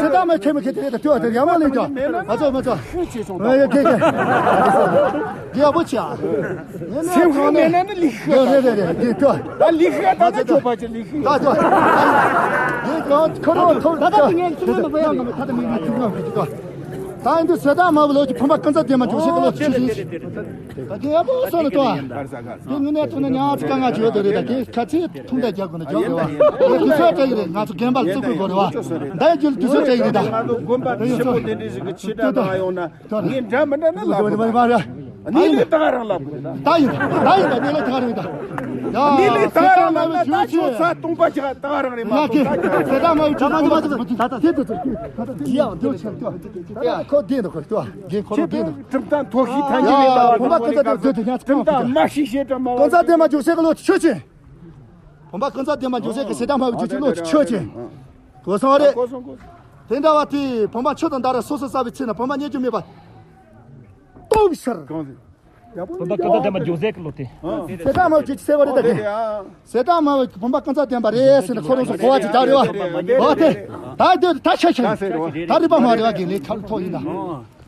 ཚེ་ཐར་མ་ཁྱེད་མི་ཁྱེད་དེ་ད་ཐུ་བ་དེ་ཡ་མ་ལེན་ཀྱང་། མ་ཚོ་མ་ཚོ། ཤུགས་ཆེ་སོང་། ཨེ་ཡ་ཀེ་ཀེ། ཡ་པོ་ཆ། སེམས་ཤུགས་མེད་ན་ནི་ལི་ཤི། རེད་རེད་རེད་རེད་ཐུ་བ། ད་ལི་ཤི་ད་ད་ཆོག་པ་ཆ་ལི་ཤི། ད་ཆོག་ཡེ་ཀྱང་ཁོ་རང་ཐོག་ད་ད་ད་ངས་ཁྱིམ་ནང་ལ་བས་ཡང་ང་ད་ད་མི་མི་ཁྱིམ་ནང་གི་ད། ད་ཡིན་དུས་ཟེར་ད་མ་བུ་ལོ་ཀྱི་ཕམ་པ་ཀུན་རྫོབ་བདེ་མ་འཇུག་སེ་གི་ལོ་ཆུ་ཆུ་ཡིན། ད་དེ་ཡ་པོ་སོང་ལ་ཏོ། དེ་ངུ་ནས་ཐུག་ན་ཉག་ཚི་ཀ་ང་བྱོས་དོ་རེད། ད་དེ་ཁ་ཚིག་ཐུང་ད་རྒྱག་དགོས་ན་རྒྱག་དགོས་བ། དེ་དུས་ཚོད་སྤྲད་གི་རེད། ང་ཚོ་རྒན་པར་བརྩི་དགོས་དགོས་རེད་བ། ད་ཡིན་རྒྱུ་ལ་དུས་ཚོད་སྤྲད་གི་རེད་ད། ང་ཚོ་དགོན་པ་ཆེན་པོ་དེ་འདྲ་ཞིག་གི་ཆེ་དྲག་ང་ཡོང་ན་ངས་འདྲ་མི་འདྲ་ན་ལབ་དགོས་ད། གནས་ལུགས་ད་ག་རང་ལབ་དགོས་ད། ད་ཡིན་ད་ཡིན་ད་གནས་ལུགས་ད་ག་རང་ཡིན་ད། ཡ་གནས་ལུགས་ད་ག་རང་ལབ་ན་ད་ཁྱོད་ས་སྟོང་པ་ཅིག་ད་ག་རང་རེད་མ་གཏོགས་ད་ཁྱོད་ད་ད་མ་ཡོད་ད་ད་ད་ད་ད་ད་ད་ད་ཡང་འདོད་ཆེན་ཏོ། ཁོ་བདེན་འདུག་ཁོ་ཏོ་རྒན་ཁོ་རང་བདེན་འདུག་ཁྲིམས་ཐང་ཐོག་ཤི་ཐང་ཡ་ཉི་མེད་ད་བ་བུམ་པ་ཀུན་རྫོབ་བདེ་འདུག་ཁྲིམས་ཐང་མ་ཤི་ཤེས་ཀྲ་མ་བ་ཀུན་རྫོབ་བདེ་མ་འཇུག་སེ་གི་ལོ་ཆོས་ཅན། བུམ་པ་ཀུན་རྫོབ་བདེ་མ་འཇུག་སེ་གི་ཟེར་ད་མ་བུ་ཆོས་ཅན་ལོ་ཆོས་ཅན། གོ་སོང་རེད། གོ་སོང་གོ་སོང་། དེ་འདྲ་བ་དེ་བུམ་པ་ཆོས་དང་ཟླ་ར་སོ་སོ་ས་བའི་ཚེ་ན་བུམ་པ་རྙེད་རྒྱུ་མེད་པ། སྟོང་ཤར། གང་ཟེར། ཡག་པོ་བུམ་པ་ཀུན་རྫོབ་བདེ་མ་འཇུག་སེ་གི་ལོ་དེ། ཟེར་ད་མ་བུ་ཆོས་ཅན་ཟེར་བ་རེད་ད་དེ། ཟེར་ད་མ་བུ་བུམ་པ་ཀུན་རྫོབ་བདེ་མ་རེད་ཟེར་ན་ཁོ་རང་ཚོ་གོ་བ་ཅིག་རྒྱག་རེད་བ། འོ་དེ། ད་དེ་ད་ཆ་ཆ་ཡིན། ད་རིག་པ་མ་རེད་བ་དགེ་ལས་ཁ་ལ་ཐོག་ཡིན་ད།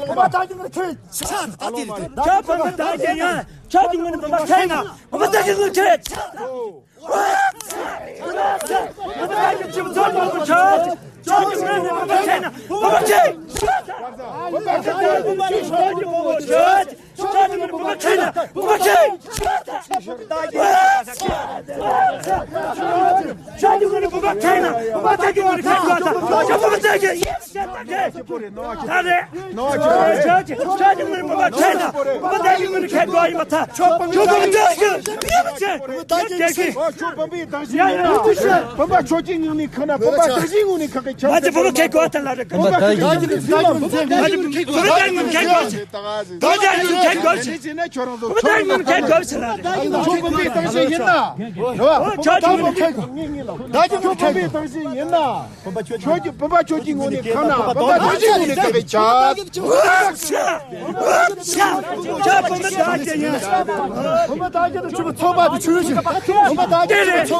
ལོང་མ། ཁྱོད་བུད་མེད་དག་ཡིན་ན། ཁྱོད་ཀྱི་ངོས་ནས་བུད་མེད་ཁྱེར་ན། བུད་མེད་དག་གི་ངོས་ཁྱེར། བུད་མེད་དག་གི་ཁྱིམ་ཚང་མང་པོ་ཁྱོད། ཁྱོད་ཀྱི་ངོས་ནས་བུད་མེད་ཁྱེར་ན། བུད་མེད་ཁྱེར། བུད་མེད་ཁྱེར་ན། བུད་མེད་ཁྱེར། ཁྱོད་ཀྱི་ངོས་ནས་བུད་མེད་ཁྱེར་ན། བུད་མེད་དག་གི་ངོས་ནས་ཁྱེར་དགོས། ད་རེད། ཁྱོད་ཀྱི་ངོས་ནས་བུད་མེད་ཁྱེར་ན། བུད་མེད་དག་གི་ངོས་ནས་ཁྱེར་དགོས་ཡིན་པ་ཐག་ཆོད། བུད་མེད་དག་གི་ཡིན་པ་ཆེ། ཁྱོད་བུད་མེད་དག་གི་ཡིན་པ་ཆེ། བུད་མེད་ཆོས་ཀྱི་ངང་ནས་ཁག་ན། བུད་མེད་དག་གི་ངོས་ནས་ཁག་གི་ཆབ། མ་ཚད་བུད་མེད་ཁྱེར་དགོས་ད་ལ་རེད། བུད་མེད་དག་གི་ངོས་ནས་ཁྱེར་དགོས། བུད་མེད་དག་གི་ངོས་ནས་ཁྱེར་དགོས། བུད་མེད་དག་གི་ངོས་ནས་ཁྱེར་དགོས་ཟེར་ན། ཁྱོད་རང་ཚོ་བུད་མེད་དག་གི་ངོས་ནས་ཁྱེར་དགོས་ཟེར་ན། ཁྱོད་བུད་མེད་དག་ཡིན་ན། རེད་བ། ཁྱོད་ཀྱི་ངོས་ནས་ཁྱེར་དགོས། བུད་མེད་དག་ཡིན་ན། ཁྱོད་ཀྱི་བུད་མེད་ཆོས་ཀྱི་ངོས་ནས་ཁག་ན། བུད་མེད་ཆོས་ཀྱི་ངོས་ནས་ཁག་གི་ཆབ། བུད་མེད་དག་གི་ནི་ཆུ་ཚོད་པ་དེ་ཆུ་ཆུ། བུད་མེད་དག་གི་ནི་ཆུ་ཚོད་པ་དེ་ཆུ།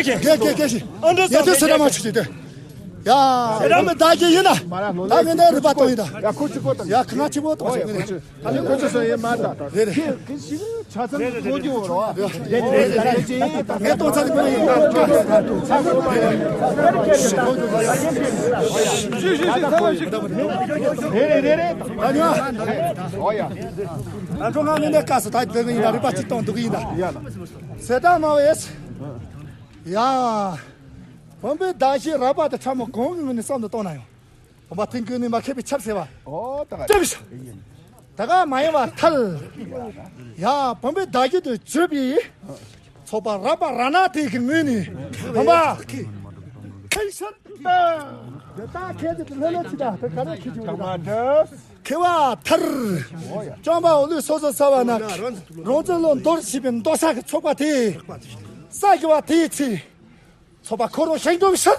རྒན་ཁྱེད། རྒན་རྒན་རྒན་ཞིག་ཨ་འདྲ་ཡ་དེ་སེ་ར་མ་ཆུ་ཆུ་དེ། ཡ་ཡ་མི་ད་གི་ཡིན་ན། ད་མི་འདི་རུ་པ་གཏོང་ཡིན་ད། ཡ་ཁོ་ཅི་གོ་ད། ཡ་ཁ་ང་ཆི་མོ་གཏོང་ཞིག་མི་ནི། ད་ནི་ཁོ་ཚོ་སོང་ཡིན་མ་ད། རེད་རེད། ཁྱེད་ཁྱེད་ཞིག་ཆ་ཚང་གི་གོ་རྒྱུ་འོ་རོ། རེད་རེད་རེད། ངས་གཏོང་ཚར་ནི་ཁོ་ཡིན་ད། རེད་རེད་རེད། ད་ཉོ། ཨོ་ཡ། ད་འགྲོ་ང་མི་འདི་དཀའ་སི་ད་འདི་གི་ཡིན་ད། རུ་པ་གཅིག་གཏོང་འདུག་གི་ཡིན་ད། ཡ་ལ། ཟེ་ད་མ་བས། ཡ། བོན་པོའི་གདན་ཞུས་ར་པ་དང་ཁྲ་མོ་གང་གི་ངོས་ནས་བསམ་བློ་གཏོང་ན་ཡང་། བོན་པ་དེང་ཀུན་ནས་མ་མཁས་པའི་ཆབ་སེ་བ། ཨོ་ད་ག་ཅིག་ཤ། ད་ག་མ་ཡིན་པ་ཐལ། ཡ་བོན་པོའི་གདན་ཞུས་དུ་བྱོན་པའི། ཚོགས་པ་ར་པ་ར་ན་དེ་གི་ངོས་ནས། བོན་པ། ཁེལ་ཤར། དེ་ད་ཁྱེད་ཚོ་ལྷོད་ལྷོད་ཅི་ད་དེ་ག་རེ་ཁྱེད་ཚོ་ད་མ་འདྲ། མཁས་པ་ཐར། སྐྱོང་པ་འོ་ལུས་སོ་སོ་ས་བ་ན། རང་བཙན་ལོ་འདོར་བྱས་པའི་མདོ་ས་གི་ཚོགས་པ་དེ། ས་གི་བ་དེའི་ཚེ། ཚོགས་པ་ཁོ་རང་བཞེངས་འགྲོ་བའི་ཕྱིར།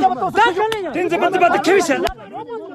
ལ་ད་ཁྲིན་ཙི་པི་ཙི་པ་ད་ཁེ་བི་ཤ།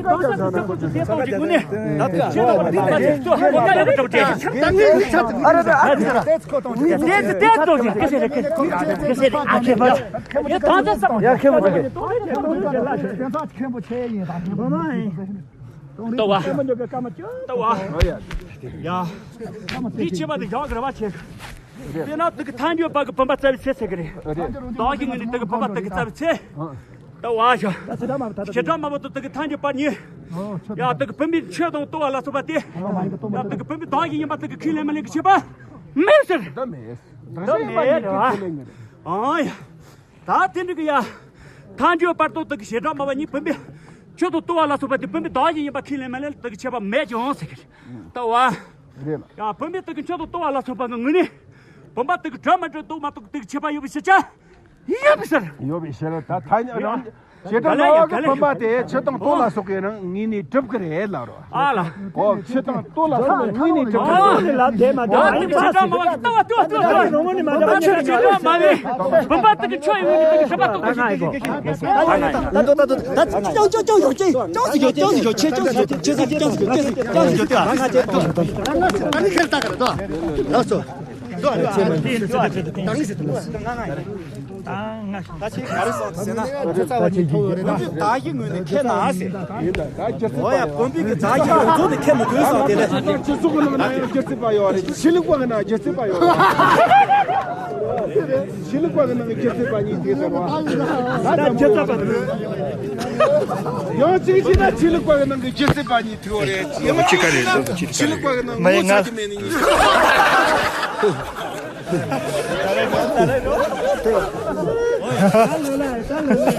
ལྟ་བ། ལྟ་བ། ཡ། འདི་ཆེ་བ་དེ་ཡག་གི་རེད་བ་ཆེ། དེ་ན་དེ་གི་ཐལ་འགྱུར་བ་གི་བུམ་པ་བཙའ་བའི་ཚེ་ཟེར་གི་རེད། བདག་གི་ངོས་ནས་དེ་གི་བུམ་པ་དེ་གི་བཙའ་བའི་ཚེ། ལྟ་བ་ཞོ། བྱེ་བྲག་སྨྲ་བ་དང་དེ་གི་ཐལ་འགྱུར་བ་གཉིས། ཡ་དེ་གི་བུམ་པའི་མཆོད་དང་ལྟོ་བ་ལ་སོགས་པ་དེ། ཡ་དེ་གི་བུམ་པའི་བདག་གི་ཡིན་པ་དེ་གི་ཁས་ལེན་མ་ལེན་གི་ཁྱད་པར་མེད་ཟེར། འདི་མེད། འདི་མེད་རེད་བ། ཨང་ཡ། ད་དེ་འདྲ་གི་ཡ། ཐལ་འགྱུར་བར་དོ་དེ་གི་བྱེ་བྲག་སྨྲ་བ་གཉིས་བུམ་པའི་མཆོད་དང་ལྟོ་བ་ལ་སོགས་པ་དེ་བུམ་པའི་བདག་གི་ཡིན་པ་ཁས་ལེན་མ་ལེན་དེ་གི་ཁྱད་པར་མེད་ཀྱང་ཟེར་གི་རེད། ལྟ་བ། རེད་ལ། ཡ་བུམ་པའི་དེ་གི་མཆོད་དང་ལྟོ་བ་ལ་སོགས་པ་གི་ངོས་ནས། བུམ་པ་དེ་གི་གྲུབ་མ་གྲུབ་རྟོགས་མ་རྟོགས་དེ་གི་ཁྱད་པར་ཡོད་པའི་ཕྱིར་ཆ། ཡོད་པའི་ཕྱིར། ཡོད་པའི་ཕྱིར་ད་ཐལ་འགྱུར་རང་། བྱེ་བྲག་སྨྲ་བ་གི་བུམ་པ་དེ་ཆུ་དང་ལྟོ་ལ་སོགས་པའི་རང་ངོས་ནས་གྲུབ་ཀྱི་རེད་ལབ་རོ། ཨ་ལ། ཨོ་ཆུ་དང་ལྟོ་ལ་སོགས་པའི་ངོས་ནས་གྲུབ་ཀྱི་རེད། ཨ་ལ་དེ་མ་དེ་མ་ཨ་དེ་ཆུ་དང་མ་ལྟོ་ལྟོ་ལྟོ་ལྟོ་ནོ་ནི་མ་དེ་ཆུ་དང་མ་ནི་བུམ་པ་དེ་གི་ཆུ་ཡི་ངོས་ནས་དེ་གི་ཆུ་པ་ལྟོ་ལྟོ་ཞིག་ད་ད་ད་ད་ད་ཅང་ཅང་ཅང་ཡོད་ཅེ་ཅང་ཟིག་ཡོད་ཅང་ཟིག་ཡོད་ཅེ་ཅང་ཟིག་ཡོད་ཅེ་ཅང་ཟིག་ཡོད་ཅེ་ད་ང་ཅེ་ད་ནི་ཁེལ་ད་ག་ར་ད་ལགས་སོ། ད་ཆེ་ག་རེ་སོང་ཟེར་ན། བདག་གི་ངོས་ནས་ཁས་ལ་ཟེར། འོ་ཡ་བུམ་པའི་གི་བདག་གི་ཡོངས་རྫོགས་ནི་ཁས་མི་དགོས་སོང་དེ་ལས། སྤྱི་ཚོགས་ཀྱི་ནང་ན་ཡང་སྒྱུ་རྩལ་པ་ཡོད་རེད། ཕྱི་ལུགས་པ་གི་ནང་སྒྱུ་རྩལ་པ་ཡོད་རེད། ཕྱི་ལུགས་པ་གི་ནང་སྒྱུ་རྩལ་པ་གཉིས་དེ་ཟེར་བ། ད་སྒྱུ་རྩལ་པ་ཡང་གཅིག་བྱས་ན་ཕྱི་ལུགས་པ་གི་ནང་གི་སྒྱུ་རྩལ་པ་གཉིས་དེ་ཡོད་རེད། ཡང་གཅིག་བྱས་ན་ཕྱི་ལུགས་པ་གི་ནང་ངོ་ཚ་གི་མེད་ནི་གཉིས།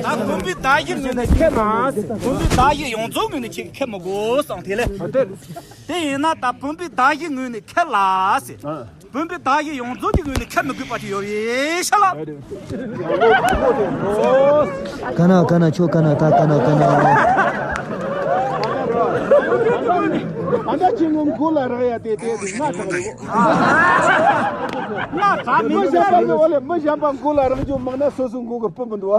ད་བུམ་པའི་བདག་གི་ངོས་ནས་ཁས་ལ་ཟེར། བུམ་པའི་བདག་གི་ཡོངས་རྫོགས་ངོས་ནས་ཁྱེད་ཁས་མི་དགོས་སམ་དེ་ལས། དེ་ཡིན་ན་ད་བུམ་པའི་བདག་གི་ངོས་ནས་ཁས་ལ་ཟེར། བུམ་པའི་བདག་གི་ཡོངས་རྫོགས་ཀྱི་ངོས་ནས་ཁས་མི་དགོས་པ་ཅིག་ཡོད་རེད་ཤག་ལ། ག་ན་ག་ན་ཁྱོད་ག་ན་ད་ག་ན་ག་ན། ཨ་ད་ཁྱེད་ངོ་མགོ་ལ་རག་ཡ་དེ་དེ་དེ་ང་དྲག་རེད། ང་དྲག་མི་མི་གཞན་པ་གི་འོ་ལེ་མི་གཞན་པ་མགོ་ལ་རག་རྒྱུ་མང་ན་སོ་སོ་མགོ་གི་སྤུ་མི་འདུག་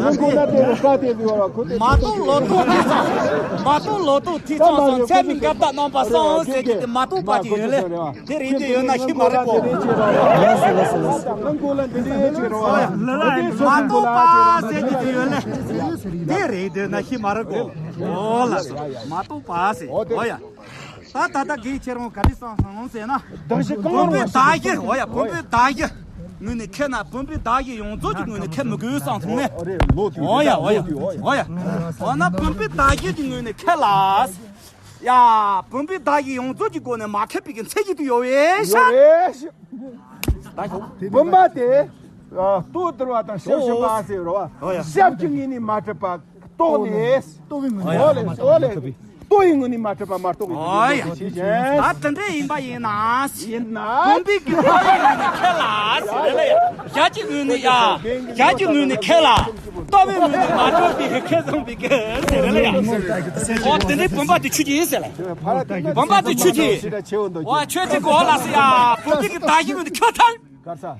ཨ། མགོ་ལ་དེ་རུ་ས་དེ་འདུག་ཨ། ཁོ་དེ་མ་གཏོགས་ལོ་ཏོག་ཐིག་ཚང་། མ་གཏོགས་ལོ་ཏོག་ཐིག་ཚང་སོང་ཚད་མི་འགབ་ད་རྣམ་པ་སོང་ཟེར་གྱི་དེ་མ་གཏོགས་པ་ཅིག་ཡོད་ལེ། དེ་རིང་དེ་ཡོད་ན་ཤི་མ་རེད་གོ། ལགས་སོ་ལགས་སོ་ལགས་སོ། ང་མགོ་ལ་འདི་འདྲའི་ཅིག་རེད་བ། ལ་ལ་མ་གཏོགས་པ་ཟེར་གྱི་དེ་ཡོད་ལེ། དེ་རིང་དེ་ན་ཤི་མ་རེད་གོ། ཨོ་ལགས་སོ། མ་གཏོགས་པ་ཟེར། ཨོ་ཡ། ད་ད་ལྟ་གེགས་ཁྱེད་རང་ག་རེ་བསམ་སོང་ཟེར་ན། བདག་གཞི་གང་བུམ་པའི་རུང་བདག་གཞི། ཨོ་ཡ་བུམ་པའི་བདག་གཞི་ངོས་ནས་ཁས་ན་བུམ་པའི་བདག་གཞི་ཡོངས་རྫོགས་ཀྱི་ངོས་ནས་ཁས་མི་དགོས་བསམ་སོང་ནས། ཨོ་ཡ་ཨོ་ཡ་ཨོ་ཡ། འོ་ན་བུམ་པའི་བདག་གཞི་གི་ངོས་ནས་ཁས་ལ། ཡ། བུམ་པའི་བདག་གཞི་ཡོངས་རྫོགས་ཀྱི་སྒོ་ནས་མ་ཁེབས་པའི་གི་མཚན་ཉིད་དུ་ཡོད་པའི་ཤ། ཡོད་པའི་ཤ། བུམ་པ་དེ། ལྟོ་ལྡིར་བ་དང་ཞབས་ཞུམ་པ་ཟེར་རོ། ཞབས་ཀྱི་ངོས་ནས་མ་གྲུབ་པ་རྟོགས་ནས། ལྟོ་བའི་ངོས་ནས་མ་གྲུབ་པ་མ་རྟོགས་པའི། ལྟོ་ཡི་ངོས་ནས་མ་གྲུབ་པ་མ་རྟོགས་པའི་ངོས་ནས་ཤེས་བཞིན། ད་དེ་འདྲ་ཡིན་པ་ཡིན་ན། ཡིན་ན། བུམ་པའི་གི་ལྟོ་ཡི་ངོས་ནས་ཁས་ལ་ཟེར་རེད་ལ་ཡ། ཞབས་ཀྱི་ངོས་ནས་ཡ། ཞབས་ཀྱི་ངོས་ནས་ཁས་ལ། ལྟོ་བའི་ངོས་ནས་མ་གྲུབ་པའི་ཁས་བཟུང་བའི་གི་ཟེར་རེད་ལ་ཡ། འོ་དེ་འདྲའི་བུམ་པ་དེ་ཆོས་ཅན་ཟེར་ལ། བུམ་པ་དེ་ཆོས་ཅན། འོ་ཆོས་ཅན་གོ་ལ་ཟེར་ཡ། བུམ་པའི་གི་བདག་གཞི་ངོས་ནས་ཁས་ཐལ།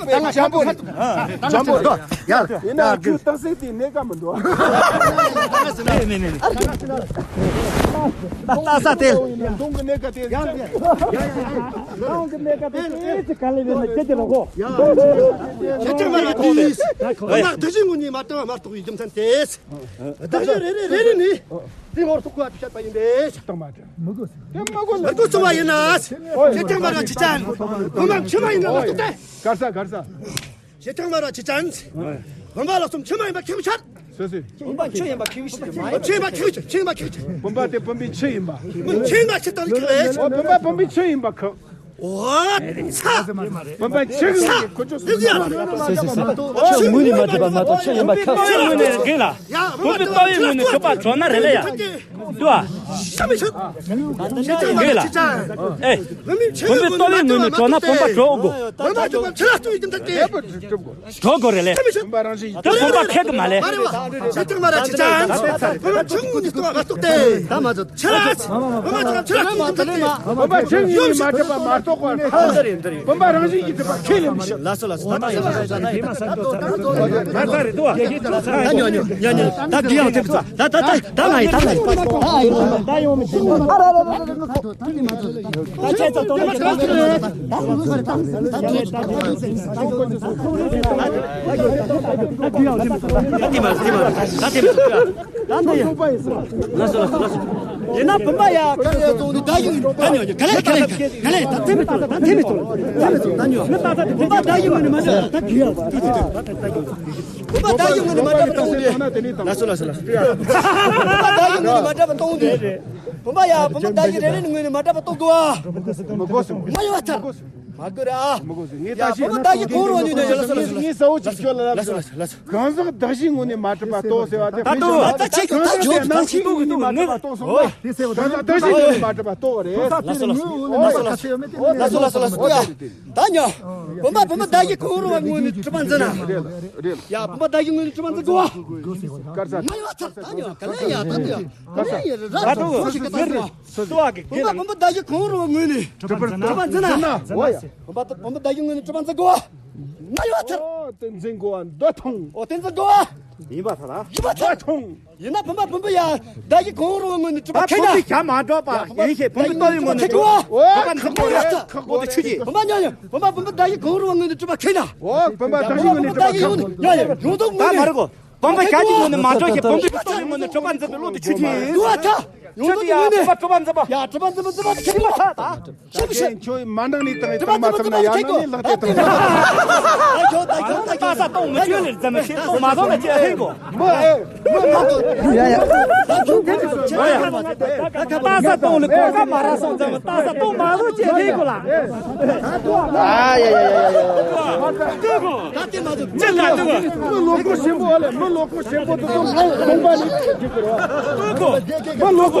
ད་ང་འཇམ་པོ་རེད། འཇམ་པོ་རེད། ཡ། ཡིན་ན་ཁྱོད་སྟག་གཟིག་དེ་གནས་ཀ་མི་འདུག་ནས་ནས་ནས། ད་ས་དེ། གདོང་གི་གནས་ཀ་དེ། གདོང་གི་གནས་ཀ་དེ་ཅི་ག་ལས་ཡོད་ན་ཁྱེད་ཀྱི་རོགས་གོ། ཁྱེད་ཀྱི་མ་རེད་དེ། ང་དེ་བཞིན་ངུ་ནི་མ་བཏང་བ་མ་གཏོགས་ཡིན་རྒྱུ་མཚན་དེ། བདག་གཞན་རེ་རེ་རེ་རེ་ནི་དེ་ངོར་ཐུག་གོ་བ་དུ་བཤད་པ་ཡིན་པས། མི་དགོས་སོ། དེ་མ་གོ་ལ། མི་དགོས་སོ་བ་ཡིན་ན། ཁྱེད་ཀྱང་མ་ར་ཅི་ཅན། བུ་མ་ཕྱི་མ་ཡིན་ན་མ་གཏོགས་ཏེ། གར་ས་གར་ས། ཁྱེད་ཀྱང་མ་ར་ཅི་ཅན། བུ་མ་ལ་སོམ་ཕྱི་མ་ཡིན་པ་ཁྱེད་མི་ཤར། སོ་སོ། བུམ་པ་ཆུ་ཡིན་པ་ཁྱེད་ཀྱིས་ཤེས་མ་ཡིན། ཆུ་ཡིན་པ་ཁྱེད་ཀྱིས་ཆུ་ཡིན་པ་ཁྱེད་ཀྱིས། བུམ་པ་དེ་བུམ་པའི་ཆུ་ཡིན་པ། ཆུ་ཡིན་པ་ཁྱེད་ལྟར་ཁྱེད་རེད། ཨོ་བུམ་པ་བུམ་པའི་ཆུ་ཡིན་པ་ཁོ། ཨོ་ཚ། བུམ་པ་ཆུ་ཡིན་པ་ཁོ་ཆུ་སོང་། ཨོ་ཆུ་ངུས་ནས་མ་གྲུབ་པ་མ་གཏོགས་ཆུ་ཡིན་པ་ཁྱེད། ཆུ་ངུས་ནས་རྒན་ལ། ཡ་བུམ་པ་ཆུ་ངུས་ནས་གྲུབ་པ་གྲོགས་ན་རེ་ལ་ཡ། དུ་ཨ། ཤ་མི་ཆུ། ཁྱེད་ཀྱང་མ་ར་ཅི་ཅན། ཨེ། བུམ་པའི་ཆུ་ངུས་ནས་གྲུབ་ན་བུམ་པ་གྲོགས་དགོས། བུམ་པ་ཆུ་ངུས་ཆུ་ལ་ལྟོས་ཡིན་དུས་ད་དེ། གྲོགས་དགོས་རེད་ལེ། དེ་བུམ་པ་ཁྱེད་ཀྱི་མ་ལེ། དེ་བུམ་པ་ར་ཅི་ཅན། བུམ་པ་ཆུང་ངུ་ནི་ལྟོས་མ་གཏོགས་ཏེ། ད་མ་ཚོ། ཆེ་ལ། བུམ་པ་ཆུང་ཆེ་ལ་ལྟོས་མ་གཏོགས་ཏེ། བུམ་པ་ཆུང་ངུ་ནི་མ་གྲུབ་པ་མ་གཏོགས་པར། འདི་རེད་འདི་རེད། བུམ་པ་རང་བཞིན་གྱིས་གྲུབ་པ་ཁས་ལེན་མི་ཤེས། ལགས་སོ་ལགས་སོ། ད་ད་ཡོང་ད་ད་ཡོང་། ད་ད་རེད་འདུག་ད་ཉོ་ཉོ་ཉོ་ཉོ། ད་འདི་ཡང་དེ་ད་ད་ད་ད་ང་ཡི་ད་ང་ཡི། ད་ཡོང་མི་ཤེས། ད་ཁྱེད་ཚོ་ཏོ་ལེ་ཁྱེད་ཚོ་ཏོ་ལེ། ད་དེ་མ་དེ་མ་ད་དེ་མ་ད་དེ་མ། ལགས་སོ་ལགས་སོ་ལགས་སོ། ཡིན་ན་བུམ་པ་ཡ་ག་ལེ་ཙོག་ནི་ད་ཡིན་ད་ཉོ་ག་ལེ་ག་ལེ་ག་ལེ་ད་དེ་མི་ཏོ་ད་དེ་མི་ཏོ་ད་ཉོ་ད་ད་བུམ་པ་ད་ཡིན་ངོ་ནི་མ་ད་ད་གི་ཡ་ད་ད་ད་ད་བུམ་པ་ད་ཡིན་ངོ་ནི་མ་ད་ད་ཏོ་ཡེ། ལགས་སོ་ལགས་སོ་ལགས་སོ། བུམ་པ་ད་ཡིན་ངོ་ནི་མ་ད་ད་ཏོ་ཡེ། བུམ་པ་ཡ་བུམ་པ་ད་ཡིན་རེ་རེ་ནི་ངོ་ནི་མ་ད་ད་ཏོ་གོ་ཨ། མི་དགོས་སོ། མ་ཡོང་བ་ཐལ། མ་དགོས་ར། མི་དགོས་ཟེར་ངས་ད་ཤེས་ན་ད་ཡི་གོ་རོ་ཉོ་ཉོ་ལ་ལ་ལ་ལ་ལ་ལ་ལ་ལ་ལ། གང་ཟག་བདག་གཞན་ངོ་ནས་མ་གྲུབ་པ་རྟོགས་ཟེར་བ་དེ། ད་དུ་ད་ད་ཆེ་གི་ད་ཇོ་ད་ཆེ་གི་ངོ་ནས་མ་གྲུབ་པ་རྟོགས་སོང་ངོ་། གང་ཟག་བདག་གཞན་ངོ་ནས་མ་གྲུབ་པ་རྟོགས་རེད། ལ་ལ་ལ་ལ་ལ་ལ་ལ་ལ་ལ་ལ། ད་ཉོ། བུམ་པ་བུམ་པ་བདག་གཞན་གང་རུང་བ་ངོ་ནས་གྲུབ་པ་འཛིན་ན། ཡ་བུམ་པ་བདག་གཞན་ངོ་ནས་གྲུབ་པ་འཛིན་དགོས། གར་ས། མ་ཡོང་ཐལ། ད་ཉོ་ག་ལེ་ཡ་ད་ཉོ་ག་ལེ་ཡ་ར་ད་ཉོ་ཞིག་ག་ད་ཉོ། སོ་བ་གི་བུམ་པ་བུམ་པ་བདག་གཞན་གང་རུང་བ་ངོས་ནས་གྲུབ་པར་འཛིན་ན། འོ་ཡ། བུམ་པ་བུམ་པ་བདག་གཞན་ངོས་ནས་གྲུབ་པར་འཛིན་དགོས། ང་ཡོད་ཐལ། ཨོ་དེ་འཛིན་དགོས་པ་འདོད་ཐོང་། ཨོ་དེ་འཛིན་དགོས། ཡིན་པ་ཐལ། ཡིན་པ་ཐལ། འདོད་ཐོང་། ཡིན་ན་བུམ་པ་བུམ་པ་ཡ་བདག་གཞན་གང་རུང་བ་ངོས་ནས་གྲུབ་པ་ཁེ་ན། བུམ་པའི་ཞྭ་མ་འགྲོགས་པ་ཡིན་ཞེས་བུམ་པའི་ཏོ་ཡི་ངོས་ནས་གྲུབ་པ་ཁེ་དགོས། བུམ་པ་འཛིན་དགོས་རེད། ཁག་པོ་དེ་ཆུ་གྱིས། བུམ་པ་ཉོ་ཉོ། བུམ་པ་བུམ་པ་བདག་གཞན་གང་རུང་བ་ངོས་ནས་གྲུབ་པ་ཁེ་ན། ཨོ་བུམ་པ་བདག་གཞན་ངོས་ནས་གྲུབ་པ་ཁེ་ན། ཉོ་ཉོ་ཡོང་དུ་ད་ངོས་མ་རེད་གོ། བུམ་པ་ཞྭ་གཅིག་ངོས་ནས་མ་འགྲོ་ཞིག་བུམ་པའི་ཏོ་ཡི་ངོས་ནས་གྲུབ་པ་འཛིན་པའི་བློ་དེ་ཆུ་ཆེ། ཡོད་ཐལ། ཡོང་དུ་ཡ་ངོས་ནས་བུམ་པ་གྲུབ་པ་འཛིན་པ། ཡ་གྲུབ་པ་འཛིན་པ་འཛིན་པ་ཆེ་མ་ཐལ་ད། ཆེ་མི་ཆེ། ཁྱོད་མ་འདང་ནས་བཏང་ངས་བཏང་མ་ཐུབ་ན་ཡང་ན་ནི་ལག་དེ་བཏང་། ད་ཡོད་ད་ཡོད་ད་ཡོད། ད་ས་གཏོང་མི་ཆོད་ལེར་འཛིན་མི་ཆེ་གཏོང་མ་ཐུབ་ན་ཅི་ལ་ཧེ་གོ། མི་ཨེ། མི་མ་གཏོང་། ཡ་ཡ། ད་ས་གཏོང་ལེ་གོ་ས་མ་ར་སོང་ཙང་ད་ས་གཏོང་མ་ཐུབ་ཅི་ལ་ཧེ་གོ་ལ། ཨ་ཡ་ཡ་ཡ་ཡ་ཡ། ད་དེ་མ་ཐུབ་ཅི་ལ་ཐུབ། མི་ལོ་ཀོ་ཞིམ་པོ་ཨ་ལེ། མི་ལོ་ཀོ་ཞིམ་པོ་དེ་ཚོ་ངའི་གོང་པ་ནས་ཁྱེར་གྱི་རེད་བ། མི་ལོ་ཀོ་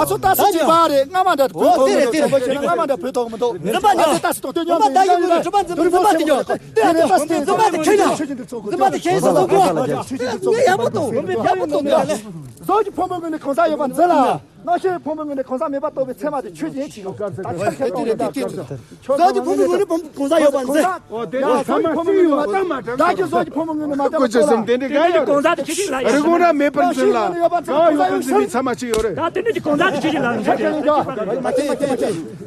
ང་ཚོ་ལྟ་ས་གཅིག་པ་རེད། སྔ་མ་འདྲ་བུད་ཐོག་མི་འདུག་ཚོགས་པ་ཆེ་ན་སྔ་མ་འདྲ་བུད་ཐོག་མི་འདུག་འཛིན་པ་ཉོ། ང་ཚོ་ལྟ་ས་ཐོག་སྟོན་ཉོ། འཛིན་པ་ད་ཡོད་མི་འདུག་འཛིན་པ་འཛིན་པ་འཛིན་པ་དེ་ཁྱེད་ན། འཛིན་པ་དེ་ཁྱེད་ཡིན་ས་སོང་གོ། ངས་ཡག་པོ་གཏོང་། ཡག་པོ་གཏོང་། ཟོག་གི་ཕུང་པོའི་ངོས་ནས་གང་ཟག་ཡོད་པ་འཛིན་ལ། རྣམ་ཤེས་ཕུང་པོའི་ངོས་ནས་གང་ཟག་མེད་པ་རྟོགས་པའི་ཚད་མ་དེ་ཆོས་ཅན་ཞིག་ཡོད། ད་ཆ་ཁྱབ་ཀྱི་ལྟ་ཚོད། ཟོག་གི་ཕུང་པོའི་ངོས་ནས་གང་ཟག་ཡོད་པ་འཛིན། འོ་དེ་ནི་ཚད་མ་གཅིག་ཡོད་པ་ཙམ་མ་དྲན་ན། བདག་གི་ཟོག་གི་ཕུང་པོའི་ངོས་ནས་མ་དྲན་པ་རྟོགས་ལ། དེ་འདྲའི་གང་ཡོད་གང་ཟག་དེ་ཆོས་ཅན་ལ་རི་ཡོད། གོང་ར་མེད་པར་འཛིན་ལ། གང་ཡོད་པར་འཛིན་པའི་ཚད་མ་གཅིག་ཡོད་རེད། ད་དེ་ནི་གང་ཟག་དེ་ཆོས་ཅན་ལ། ཤ་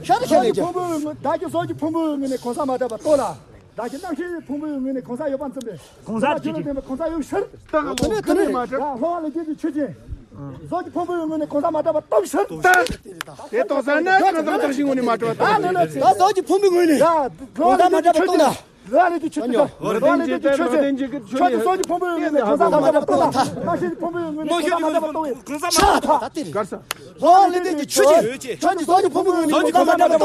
ཤ་ལས་ཀྱང་། བདག་གི་ཟོག་གི་ཕུང་པོའི་ངོས་ནས་གང་ཟག་མ་དྲན་པ་རྟོགས་ལ། བདག་གི་རྣམ་ཤེས་ཕུང་པོའི་ངོས་ནས་གང་ཟག་ཡོད་པར་འཛིན་པའི། གང་ཟག་དེ་ཆོས་ཅན། གང་ཟག་ཡོད་ཕྱིར། རྟགས་ལོ་ཀུན་ནས་མ་གྲུབ། ཡ་ལྷག་པ་ལས་སྐྱེས་ཀྱི་ཆོས་ཅན། ཟོག་གི་ཕུང་པོའི་ངོས་ནས་གང་ཟག་མ་གྲུབ་པ་རྟོགས་ཕྱིར། རྟགས། དེ་རྟོགས་ས་ན་གང་ཟག་རྟགས་ཀྱི་ངོས་ནས་མ་གྲུབ་པ་རྟོགས། ད་ཟོག་གི་ཕུང་པོའི་ངོས་ནས། ཡ་གང་ཟག་མ་གྲུབ་པ་རྟོགས་ན། ལྷག་པ་ལས་སྐྱེས་ཀྱི་ཆོས་ཅན། ལྷག་པ་ལས་སྐྱེས་ཀྱི་ཆོས་ཅན། ཁྱོད་ཀྱི་ཟོག་གི་ཕུང་པོའི་ངོས་ནས་གང་ཟག་མ་གྲུབ་པ་རྟོགས་ན། རྣམ་ཤེས་ཀྱི་ཕུང་པོའི་ངོས་ནས་གང་ཟག་མ་གྲུབ་པ་རྟོགས་པའི་ཕྱིར། ད་དེ་རེད། གར་ས། ལྷག་པ་ལས་སྐྱེས་ཀྱི་ཆོས་ཅན། ཁྱོད་ཀྱི་ཟོག་གི་ཕུང་པོའི་ངོས་ནས་གང་ཟག་མ་གྲུབ་པ་རྟོགས་ན།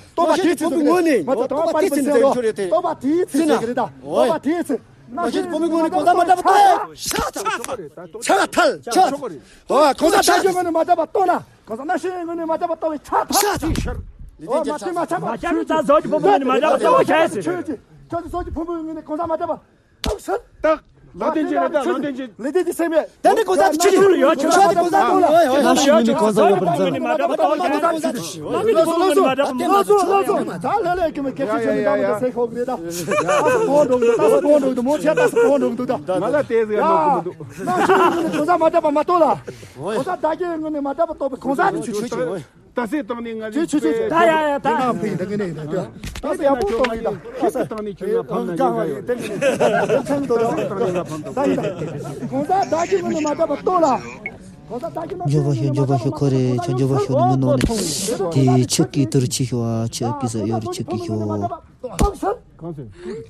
རྟོགས་པ་དེའི་ཚེ་ཟེར་གི་རེད། རྟོགས་པ་དེའི་ཚེ་ཟེར་གི་རེད་ད། རྟོགས་པ་དེའི་ཚེ་ཟེར་གི་རེད་ད། རྟོགས་པ་དེའི་ཚེ། རྣམ་ཤེས་ཀྱི་ཕུང་པོའི་ངོས་ནས་གང་ཟག་མ་གྲུབ་པ་རྟོགས། ཕྱིར་ད། ཕྱིར་ཐལ། ཕྱིར། འོ་གང་ཟག་རྟགས་ཀྱི་ངོས་ནས་མ་གྲུབ་པ་རྟོགས་ན། གང་ཟག་རྣམ་ཤེས་ངོས་ནས་མ་གྲུབ་པ་རྟོགས་པའི་ཕྱིར་ཐལ། ཕྱིར་ཐལ། འོ་མ་ཚད་མ་ཚད་མ་ཚད་མ་ཚད་མ་ཟོག་གི་ཕུང་པོའི་ངོས་ནས་མ་གྲུབ་པ་རྟོགས་པའི་ཕྱིར། ཁྱོད་ཀྱི་ཟོག་གི་ཕུང་པོའི་ངོས་ནས་གང་ཟག་མ་གྲུབ་པ། རྟགས། ལ་དོན་གྱི་རེད་ད། ལ་དོན་གྱི། ལ་དོན་གྱི་སེམས་མེད། དེ་འདྲ་གང་ཟག་ཆོས་ཅན། ཡོད་ཆོས་ཅན་གང་ཟག་ལ། རྣམ་ཤེས་ངོས་ནས་གང་ཟག་ཡོད་པར་འཛིན། ལ་དོན་གྱི་ཕུང་པོའི་ངོས་ནས་མ་གྲུབ་པ་རྟོགས་པའི་ཕྱིར། ད་ལྷ་ལྷ་གི་མི་སྐད་ཆ་བཤད་ནས་ད་མི་ཚེ་ཧོབ་རེད་ད། ད་སུ་ཕོ་འགྲོ་འདུག་ད་སུ་ཕོ་འགྲོ་འདུག་མོ་ཆེ་ད་སུ་ཕོ་འགྲོ་འདུག་ད། ང་ལ་དེ་ཟེར་ཡ་ནོར་གི་མི་འདུག་རྣམ་ཤེས་ངོས་ནས་གང་ཟག་མ་གྲུབ་པ་མ་རྟོགས་ལ། གང་ཟག་བདག་གི་ངོས་ནས་མ་གྲུབ་པ་རྟོགས་པའི་གང་ཟག་ནི་ཆོས་ཅན། ད་སེ་བཏང་ནས་ང་ཚོས་ཆོས་ཅན། ད་ཡ་ཡ་ད། ང་ཕིག་ད་གི་ནས་ད་ད། ད་སེ་ཡག་པོ་བཏང་གི་ད། ཁ་སེ་བཏང་ནས་ཁྱོད་ང་ཕམ་ན་ཡོད་ད་ཡོད། ད་ཡིན་ད། ད་ཡིན་ད། གང་ཟག་བདག་གི་ངོས་ནས་མ་གྲུབ་པ་རྟོགས་ལ། གང་ཟག་བདག་གི་ངོས་ནས་མ་གྲུབ་པ་རྟོགས་པའི་གང་ཟག་ནི་ཆོས་ཅན། འཇོག་པ་ཤོག་འཇོག་པ་ཤོག་ཁོ་རེ་ཁྱོད་འཇོག་པ་ཤོག་ནི་མི་ནོར་ནི། དེ་ཆུ་སྐྱིད་དུར་ཆི་ཤོག་ཨ་ཆུ་སྐྱིད་ས་ཡོད་རེད་ཆུ་སྐྱིད་ཤོག་གང་ཟག་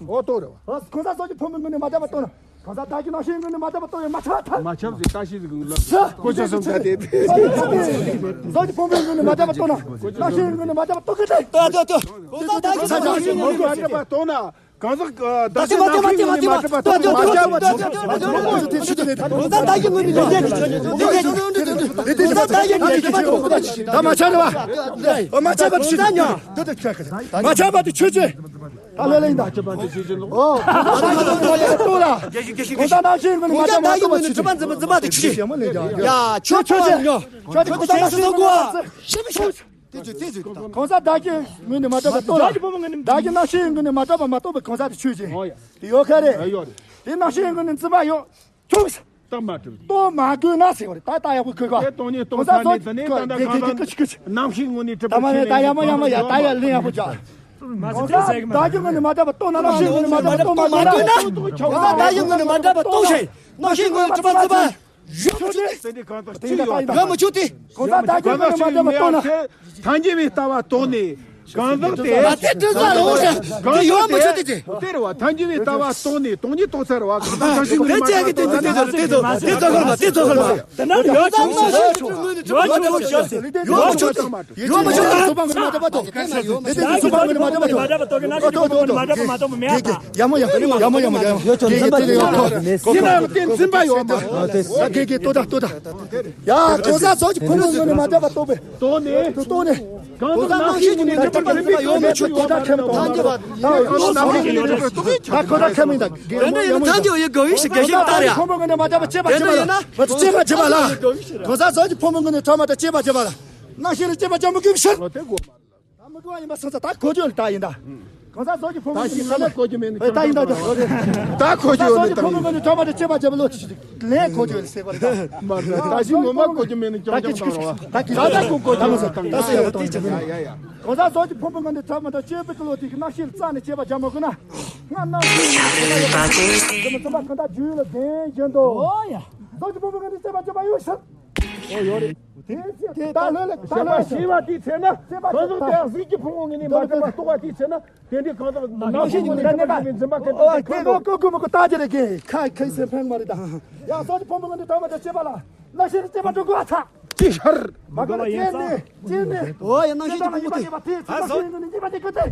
ཨོ་ཏོ་རེད་བ། གང་ཟག་ཟོག་གི་ཕུང་པོའི་ངོས་ནས་མ་གྲུབ་པ་རྟོགས་ན། གང་ཟག་བདག་གི་རྣམ་ཤེས་ངོས་ནས་མ་གྲུབ་པ་རྟོགས་པའི་མ་ཁྱབ་ཐལ། མ་ཁྱབ་ཟེར་ལྟ་ཞིབ་ཟེར་གི་ལ། ཁོ་ཆ་སོང་ད་དེ། ཟོག་གི་ཕུང་པོའི་ངོས་ནས་མ་གྲུབ་པ་རྟོགས་ན། རྣམ་ཤེས་ངོས་ནས་མ་གྲུབ་པ་རྟོགས་གི་ཏེ། ལྟོས་ལྟོས་ལྟོས། གང་ཟག་བདག་གི་ཚ་ཆ་ཞིག་མ་གྲུབ་པ་རྟོགས་ན། གང་ཟག་བདག་གི་རྣམ་ཤེས་ངོས་ནས་མ་གྲུབ་པ་རྟོགས་པའི་མ་ཁྱབ་ཐལ། གང་ཟག་བདག་གི་ངོས་ནས་ལས་དེ་ཆོས་ཅན། གང་ཟག་བདག་གི་ངོས་ནས་ལས་དེ་ཆོས་ཅན། ད་མ་ཁྱབ་རེད་བ། མ་ཁྱབ་པ་དེ་ཆོས་ཅན། མ་ཁྱབ་པ་དེ་ཆོས་ཅན། ད་ལོས་ལེན་ད། ཨོ། གང་ཟག་རྣམ་ཤེས་ངོས་ནས་མ་གྲུབ་པ་རྟོགས་པ་ཆོས་ཅན། ཡ་ཆོས་ཅན། ཡ་ཆོས་ཅན། གང་ཟག་བདག་གི་ངོས་ནས་མ་གྲུབ་པ་རྟོགས་ན། གང་ཟག་བདག་གི་ངོས་ནས་མ་གྲུབ་པ་རྟོགས་ན། བདག་གི་རྣམ་ཤེས་ངོས་ནས་མ་གྲུབ་པ་མ་རྟོགས་པའི་གང་ཟག་དེ་ཆོས་ཅན། ཨོ་ཡ། དེ་ཡོད་ཁ་རེད། ཡོད་རེད། དེ་རྣམ་ཤེས་ངོས་ནས་འཛིན་པ་ཡོད། ཆོས། རྟགས་མ་གྲུབ། རྟོགས་མ་དགོས་ན་ཟེར་བ་རེད། ད་ལྟ་ཡག་པོ་གོ་ག་དེ་སྟོང་ཉིད་སྟོང་ས་ནི་དེ་ནས་ད་ལྟ་གང་ཟག་རྣམ་ཤེས་ངོས་ནས་གྲུབ་པ་ད་མ་ནས་ད་ཡ་མ་ཡ་མ་ཡ་ད་ཡ་ལེན་ཡག་པོ་བྱ། མ་ཟེར་དེ་ཟེར་གི་མ་རེད། བདག་གི་ངོས་ནས་མ་གྲུབ་པ་རྟོགས་ན། རྣམ་ཤེས་ངོས་ནས་མ་གྲུབ་པ་རྟོགས་མ་དགོས་ན། གང་ཟག་བདག་གི་ངོས་ནས་མ་གྲུབ་པ་རྟོགས་ཤིང་། རྣམ་ཤེས་ངོས་ནས་གྲུབ་པ་འཛིན་པ། ཡོད་མ་ཆོག་སྟེ། ཡོད་མ་ཆོག་སྟེ། གང་ཟག་བདག་གི་ངོས་ནས་མ་གྲུབ་པ་རྟོགས་ན། ཐལ་འགྱུར་བའི་ལྟ་བ་རྟོགས་ནས། གང་ཟག་དེ། ད་དེ་འདྲ་ཟ་རོགས་ཟེར། གང་ཟག་དེ་ཡོད་མ་ཆོག་སྟེ། དེ་རེད་བ། ཐལ་འགྱུར་བའི་ལྟ་བ་རྟོགས་ནས་སྟོང་ཉིད་རྟོགས་ཚར་བ། གང་ཟག་རང་བཞིན་ངོས་ནས་མ་གྲུབ་པ་རྟོགས་ན། དེ་ཚོ་ཁོ་ལ་མ་དེ་ཚོ་ཁོ་ལ་མ། དེ་ན་ཡོད་ཆོག་ཡོད་ཆོག་ཡོད་ཆོག་ཡོད་ཆོག་ཡོད་མ་ཆོག་ཡོད་མ་ཆོག་ད། སོ་པ་ངོས་ནས་མ་གྲུབ་པ་རྟོགས། དེ་དེ་སོ་པ་ངོས་ནས་མ་གྲུབ་པ་རྟོགས། ཡ་མོ་ཡ་མོ་ཡ་མོ་ཡ་མོ། གེ་གེ་དེ་ལ་ཡོད་ཁོ། ཡིན་ནའང་དེ་འཛིན་པ་ཡོད་མ་རེད། གེ་གེ་ལྟོས་ད་ལྟོས་ད། ཡ་གང་ཟག་ཟོག་གི་ཕུང་པོའི་ངོས་ནས་མ་གྲུབ་པ་རྟོགས་པས། རྟོགས་ནས། རྟོགས་ནས། གང་ཟག་རྣམ་ཤེས་ཀྱི་ངོས་ནས་གྲུབ་པ་འཛིན་པ་ཡོད་མ་ཆོག་སྟེ། ད་ཁྱད་མི་འཕགས་པ། ད་ཁོ་ད་ཁྱད་མི་འདུག་དེ་འདྲ་ཡིན་ན་ཐལ་འགྱུར་ཡོད་དགོས་ཤིག་གེ་ཞིག་ལྟར་ཡ། ཕུང་པོའི་ངོས་ནས་མ་གྲུབ་པ་དཔྱད་པ་བྱེད་པ་ལ། མ་གྲུབ་དཔྱད་པ་བྱེད་པ་ལ། གང་ཟག་ཟོག་གི་ཕུང་པོའི་ངོས་ནས་གྲུབ་མ་གྲུབ་དཔྱད་པ་བྱེད་པ་ལ། རྣམ་ཤེས་ལ་དཔྱད་པ་བྱ་མི་དགོས་པའི་ཕྱིར། ད་མི་དགོས་པ་ཡིན་པ་སོང་ཙང་ད་གོ་རྒྱུ་ལ་ད་ཡིན་ད། གང་ཟག་ཟོག་གི་ཕུང་པོའི་ངོས་ནས་གྲུབ་མ་གྲུབ། ད་ཡིན་ད་ད། ད་གོ་རྒྱུ་ལ་ད་ཡིན་ད། གང་ཟག་ཟོག་གི་ཕུང་པོའི་ངོས་ནས་གྲུབ་མ་གྲུབ་དཔྱད་པ་བྱེད་པ་ལོ་ཅི་ཞིག་ལན་གོ་རྒྱུ་ལ་ཟེར་བ་རེད་ད། མ་རེད། ད་ཞིག་ངོ་མ་གོ་རྒྱུ་མེད་ནས་ཀྱང་ཀྱང་བཏང་རོགས། ད་ད་ད་གོ་གོ་ད་མ་ཟེར་ད་ཟེར་ཡ་ད་ད་ཡ་ཡ། གང་ཟག་ཟོག་གི་ཕུང་པོའི་ངོས་ནས་གྲུབ་མ་གྲུབ་དཔྱད་པའི་བློ་དེ་གི་རྣམ་ཤེས་ལ་རྩ་ནས་དཔྱད་པ་བྱ་མ་དགོས་ན། ང་རྣམ་ཤེས་ལ་རྩ་ནས་དཔྱད་པ་བྱ་མ་དགོས་ན། ད་ལོས་ལ་དེ་ཡིན་ད། ཨོ་ཡ། ཟོག་གི་ཕུང་པོའི་ངོས་ནས་དཔྱད་པ་བྱེད་པ་ཡོད་ཤག་ཨོ་ཡོད་རེད། དེ་དེ་ད་ལོས་ལ་ད་ལོས་ཤེས་པ་དེའི་ཚེ་ན། གང་ཟག་དེ་གཟུགས་ཀྱི་ཕུང་པོའི་ངོས་ནས་མ་གྲུབ་པ་རྟོགས་པ་དེའི་ཚེ་ན། དེ་འདྲའི་གང་ཟག་རྣམ་ཤེས་ཀྱི་ངོས་ནས་གྲུབ་པ་འཛིན་པ་གལ་ཏེ་ཁོ་ནོ། ཀོ་ཀོ་མོ་ཀོ་ད་ཅི་རེད་གི་ཁ་ཁ་སེ་ཕན་མ་རེད་ད། ཡང་ཟོག་གི་ཕུང་པོའི་ངོས་ནས་གྲུབ་མ་གྲུབ་དཔྱད་པ་ལ། རྣམ་ཤེས་ཀྱི་དཔྱད་པ་འགྲོ་དགོས་ཨ་ཚ། ཅི་ཤར། མ་གོ་ལ་ཡིན་ཙང་། ཅི་ནས། ཨོ་ཡ་རྣམ་ཤེས་ཀྱི་ཕུང་པོ་དེ། ཨ་ཟོག་གི་ངོས་ནས་གྲུབ་པ་དེ་ཀོ་ཏེ།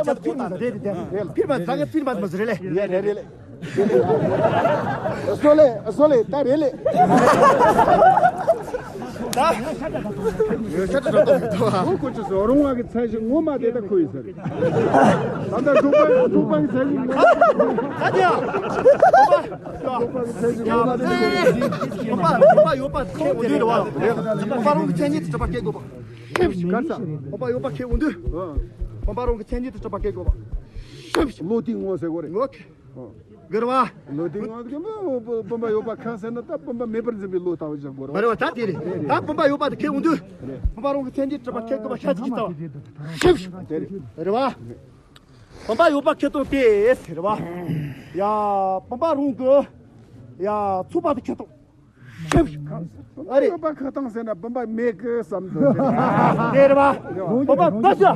ལ་ཆ་ཕིར་མ་ཟ་རེད་ལེ། ཕིར་མ་ཟ་གི་ཕིར་མ་མ་ཟ་རེད་ལེ། ཡ་རེད་རེད་ལེ། སོ་ལེ་སོ་ལེ་ད་རེད་ལེ། ད་ཡོད་ཤ་ཏྲ་ཏོ་མི་འདུག་ཨ། ཁོ་ཁོ་ཆུ་སོ་རོང་བ་གི་ཚད་གཞི་ངོ་མ་དེ་ད་ཁོ་ཡི་ས་རེད། ད་ད་འབྲོག་པ་འབྲོག་པ་གི་ཚད་གཞི་ངོ་མ། ད་དེ་ཡ། འབྲོག་པ་གི་ཚད་གཞི་ངོ་མ་དེ་ད་ཁོ་ཡི་ས་རེད། འབྲོག་པ་འབྲོག་པ་ཡོད་པ་ཁེ་འོང་དུས་རེད་བ། འབྲོག་པ་རང་གི་མཚན་ཉིད་དུ་གྲུབ་པ་སྐྱེ་དགོས་པ། གར་ས། འབོམ་པ་ཡོད་པ་ཁེ་འོང་དུས། ཨ། འབོམ་པ་རང་གི་མཚན་ཉིད་དུ་གྲུབ་པ་སྐྱེ་དགོས་པ། ཤེས་བཞིན། བློ་གཏིང་ངོ་ཟེར་དགོས་རེད། ངོ་ཁེ། གར་བ། བློ་གཏིང་ངོ་གི་མ་འོ་བོ་བོམ་པ་ཡོད་པ་ཁ་ཟེར་ན་ད་བོམ་པ་མེད་པར་འཛིན་པའི་བློ་ལྟ་བུ་ཞིག་དགོས་རེད། མ་རེད་བ་ད་དེ་རེད། ད་བོམ་པ་ཡོད་པ་དེ་ཁེ་འོང་དུས། རེད། འབོམ་པ་རང་གི་མཚན་ཉིད་གྲུབ་པ་ཁེ་དགོས་པ་ཤ་ཅིག་ལྟ་བ། ཤེས་བཞིན། དེ་རེད། རེད་བ། བོམ་པ་ཡོད་པ་ཁེ་དང་དེ་ཟེར་བ། ཡ། བོམ་པ་རང་གི། ཡ། ཚུགས་པ་དེ་ཁེ་དང་། ཤེས་བཞིན། ཨ་རེད། ཡོད་པ་ཁ་བཏང་ཟེར་ན་བོམ་པ་མེད་གི་བསམ་འདུག་ཟེར། དེ་རེད་བ། བོམ་པ་ད་ཤ།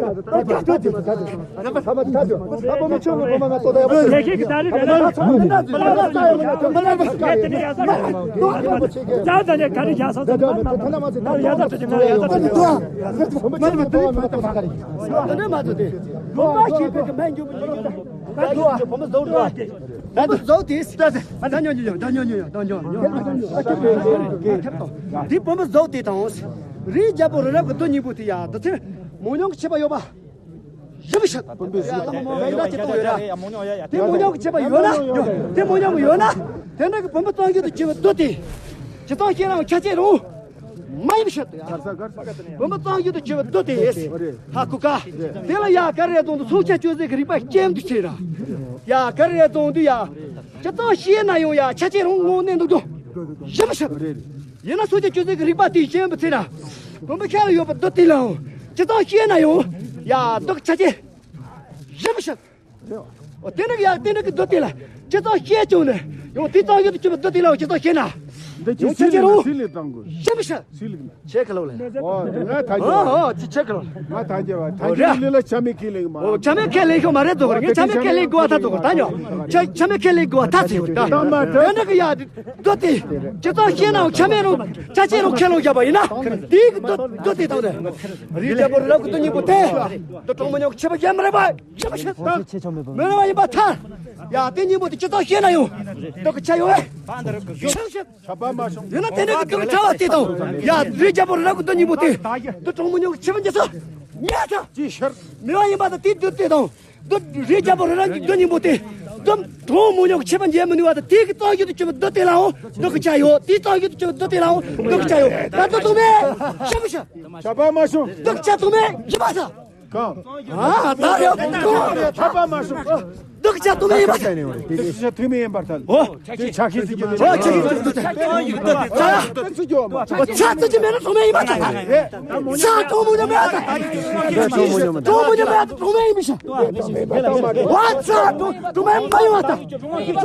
དེ་བུ་བཟོ་དེ་དང་། རི་རྒྱལ་པོ་རི་རབ་ཀྱི་རྡོ་སྙིང་པོ་དེ་ཡ་དེ་ཚེ་མོ་ཉམས་ཀྱི་ཆད་པ་ཡོད་པ། ཞིབ་མི་ཤེས། བུམ་པའི་གཟུགས་དང་། ཡ་ལ་མོ་ཡ་ཡ་ཡ། དེ་མོ་ཉམས་ཀྱི་ཆད་པ་ཡོད་ན་ཡོད། དེ་མོ་ཉམས་ཀྱི་ཡོད་ན། དེ་འདྲ་གི་བུམ་པ་གཙང་རྒྱུད་དུ་གྱུར་པའི་རྡོ་དེ། ཇི་ཙམ་བཤད་ནའང་ཆ་ཆེ་རུང་། མ་ཡིན་ཤེས་ཡ། བུམ་པ་གཙང་རྒྱུད་དུ་གྱུར་པའི་རྡོ་དེ། ཧ་གོ་ག། དེ་ལ་ཡ་ག་རེ་རེད་དང་དུ་སྲོག་ཆགས་གཅོད་ཚད་ཀྱི་རིག་པ་སྐྱེམ་དུ་ཆེ་ར། ཡ་ག་རེ་རེད་དང་དུ་ཡ། ཇི་ཙམ་བཤད་ན་ཡང་ཡ་ཆ་ཆེ་རུང་ངོ་གནས་འདུག་དོ། ཞིབ་མི་ཤེས། ཡིན་ན་སྲོག་ཆགས་གཅོད་ཚད་ཀྱི་རིག་པ་དེ་སྐྱེམ་དུ་ཆེ་ར། བུམ་པ་ཁ་ལ་ཡོད་པའི་རྡོ་དེ་ལའང་། ཇི་ཙམ་བཤད་ན་ཡང་། ཡ་རྡོ་ཆ་ཆེ། ཞིབ་མི་ཤེས། འོ་དེ་འདྲ་གི་ཡ་དེ་འདྲ་གི་རྡོ་དེ་ལ་ཇི་ཙམ་བཤད་ཀྱང་ནས་ཡང་དེ་ཙམ་ཡོད་དུ་གྱུར་པའི་རྡོ་དེ་ལའང་ཇི་ཙམ་བཤད་ན། འདི་ཡང་ཆ་ཆེ་རུང་། ཞིབ་མི་ཤེས། ཆེ་ཁ་ལོ་ལ། འོ་ང་ཐ་ཨོ་ཨོ་ཅི་ཆེ་ཁ་ལོ་ལ། ང་ཐ་ཇེ་བ་ཐ་ཇེ་ལི་ལ་ཆ་མེད་ཁས་ལེན་མ། འོ་ཆ་མེད་ཁས་ལེན་ཤོག་མ་རེད་ཙོ་གོ་ངས་ཆ་མེད་ཁས་ལེན་དགོས་བ་ཐ་ཙོ་གོ་ད་ཉོ། ཆ་ཆ་མེད་ཁས་ལེན་དགོས་བ་ཐ་ཙོ་གོ་ད། དེ་འདྲ་གི་ཡ་རྡོ་དེ་ཇི་ཙམ་བཤད་ནའང་ཆ་མེད་རུང་ཆ་ཆེ་རུང་ཁས་ལོ་བཞག་པ་ཡིན་ན། དེ་གི་རྡོ་རྡོ་དེ་དང་ནས། རི་རྒྱལ་པོ་རི་རབ་ཀྱི་རྡོ་སྙིང་པོ་དེ། རྡོ་གྲོགས་མོ་ཉམས་ཀྱི་ཆད་པ་ཡོད་མ་རེད་པ། ཡོད་མ་ཤེས། མེད་པ་ཡིན་པར་ཐལ། ཡ་དེ་སྙིང་པོ་དེ་ཇི་ཙམ་བཤད་ན་ཡང་། རྡོ་གི་ཆ་ཡོད་པས། ཆགས་ཤིག་ཆད་པ་མ་བྱུང་། ཡིན་ན་དེ་འདྲ་གི་རྡོ་གི་ཆ་བ་དེ་དང་། ཡ་རི་རྒྱལ་པོ་རི་རབ་ཀྱི་རྡོ་སྙིང་པོ་དེ། རྡོ་གྲོགས་མོ་ཉམས་ཀྱི་ཆད་པ་ཉམས་སོ། ཉམས་སོ། ཅི་ཤར། མེད་པ་ཡིན་པར་ཐལ། དེ་རྡོ་དེ་དང་། རྡོ་རི་རྒྱལ་པོ་རི་རབ་ཀྱི་རྡོ་སྙིང་པོ་དེ། རྡོ་གྲོགས་མོ་ཉམས་ཀྱི་ཆད་པ་འཇལ་མི་ནུས་པར་ཐལ། དེ་གི་གཙང་རྒྱུད་དུ་གྱུར་པའི་རྡོ་དེ་ལའང་རྡོ་གི་ཆ་ཡོད། དེའི་གཙང་རྒྱུད་དུ་གྱུར་པའི་རྡོ་དེ་ལའང་རྡོ་གི་ཆ་ཡོད། ད་རྡོ་དུ་མེད། ཤེས་མི་ཤེས། ཆད་པ་མ་བྱུང་། རྡོ་གི་ཆ་དུ་མེད། ཡིན་པར་ཐལ། གང་། ཨ་ད་རེད། ཆད་པ་མ་བྱུང་། རྡོ་གི་ཆ་དུ་མེད་ཡིན་པར་ཐལ། རྡོ་གི་ཆ་དུ་མེད་ཡིན་པར་ཐལ། ཨོ། དེ་ཆ་ཤས་ཅིག་གི། ཨོ་ཆ་ཤས་ཅིག་གི། ཆ་ཤས་ཅིག་མེད་ན་དུ་མེད་ཡིན་པར་ཐལ། ཆ་གྲོགས་མོ་ཉམས་མེད་ཐལ། གྲོགས་མོ་ཉམས་མེད་ཐལ། དུ་མེད་ཡིན་པར་ཐལ། ཨོ་ཆ་དུ་མེད་མ་ཡིན་པར་ཐལ།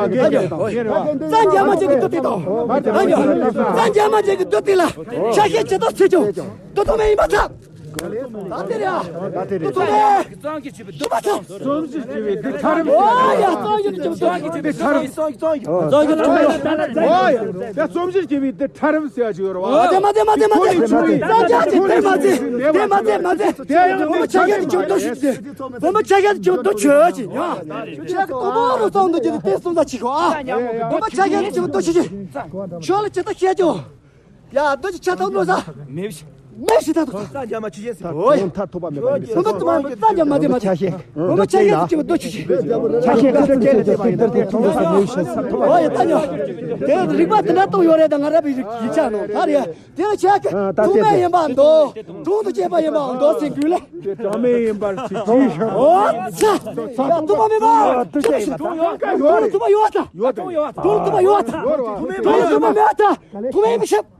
རྩ་འཇམ་མ་ཅན་གྱི་རྡོ་དེ་དང་། རྩ་འཇམ་མ་ཅན་གྱི་རྡོ་དེ་ལ་ཆ་ཤས་ཇི་ལྟར་ཆེ་ཀྱང་རྡོ་ཐོག་མེད་ཡིན་པར་ཐལ། ད་དེ་རེད་ཨ། ད་དེ་རེད། ད་དེ་རེད། རྩོམ་གཞིར་བྱས་པའི་རྡོ་ཐ་རམ། ཨོ་ཡ། རྩོམ་གཞིར་བྱས་པའི་རྡོ་ཐ་རམ། རྩོམ་གཞིར་བྱས་པའི་རྡོ་ཐ་རམ། ཨོ་ཡ། ད་རྩོམ་གཞིར་བྱས་པའི་རྡོ་ཐ་རམ་ཟེར་ཡ་ཅིག་ཡོད་རེད་བ། མ་ཚད་མ་ཚད་མ་ཚད་མ་ཚད། རྩ་འཇམ་གྱི་རྡོ་མ་ཚད། དེ་མ་ཚད་མ་ཚད། དེ་ཡང་བུ་མོ་ཆ་ཤས་ཀྱི་རྡོ་ཞིག་ཟེར། བུ་མོ་ཆ་ཤས་ཀྱི་རྡོ་ཆོས་ཅིག་ཡ། ཆ་ཤས་ཀྱི་རྡོ་མ་རུ་སོང་འདུག་ཅིག་དེ་སོང་ས་ཅིག་ཨ། བུ་མོ་ཆ་ཤས་ཀྱི་རྡོ་ཞིག་ཅིག་ཆོས་ལ་ཇི་ལྟར་བཤད་ཀྱང་། ཡ་རྡོ་ཅིག་ཆ་ཐོག་ནོ་ས། མེད་ཤི། མེད་ཤི་ད་དུ། རྩ་འཇམ་མ་ཆོས་ཅན་ཟེར། ཨོ་ཡ། ཐ་ཐོབ་པ་མེད་པ་ཡིན། སོ་ད་དུ་མ་རྩ་འཇམ་མ་དེ་མ་ཆ་ཤས། སོ་ད་ཆ་ཤས་དེ་ཅི་བ་རྡོ་ཆུ་ཤི། ཆ་ཤས་དེ་ཅི་ལ་དེ་བ་རྡོ་ཐོག་ནོ་ས་མེད་ཤི། ཨོ་ཡ། ད་ཉོ། དེ་རིག་པ་དེ་འདྲ་གཏོང་ཡོད་རེད། ད་ང་ར་བའི་ཡིག་ཆ་ནོ་ད་རེད། དེ་ལ་ཆ་ཤས་ཐོག་མེད་ཡིན་པ་འདོ། གྲོང་དུ་སྐྱེས་པ་ཡིན་པ་འདོ་ཟེར་དགོས་ལ། དེ་གྲོང་མེད་ཡིན་པར་ཆི་ཆི་ཤོག་ཨོ་ཚ། ཡ་ཐོག་མ་མེད་པ། ཨོ་དུ་ཆ་ཤི། ཐོག་མ་ཡོད་ད། ཡོད་ད། ཐོག་མ་ཡོད་ད། ཐོག་མ་མེད་ད། ཐོག་མ་མེད་ད། ཐོག་མ་མེད་ད།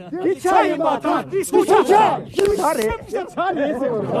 འདི་ཆ་ཡིན་པ་དང་འདི་ཆ་ཆ་ཡིན་པ་རེད། ཆ་རེད་ཟེར་བ།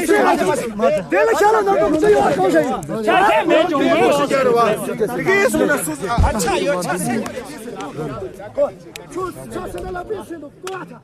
ལ་ཤ་ལ་ནང་དུ་ཡོད་པ་གང་ཞིག་ཡིན། ཆ་ཤས་མེད་ཀྱང་མི་འོང་ཟེར་རྒྱུ་རེད་བ། དེ་གའི་སོང་ན་སུ་ཨ་ཆ་ཡོད་ཆ་སེ། ཁྱོད་ཆ་སེ་ན་ལ་པའི་སེམས་དུ་བཀོད་ཐལ།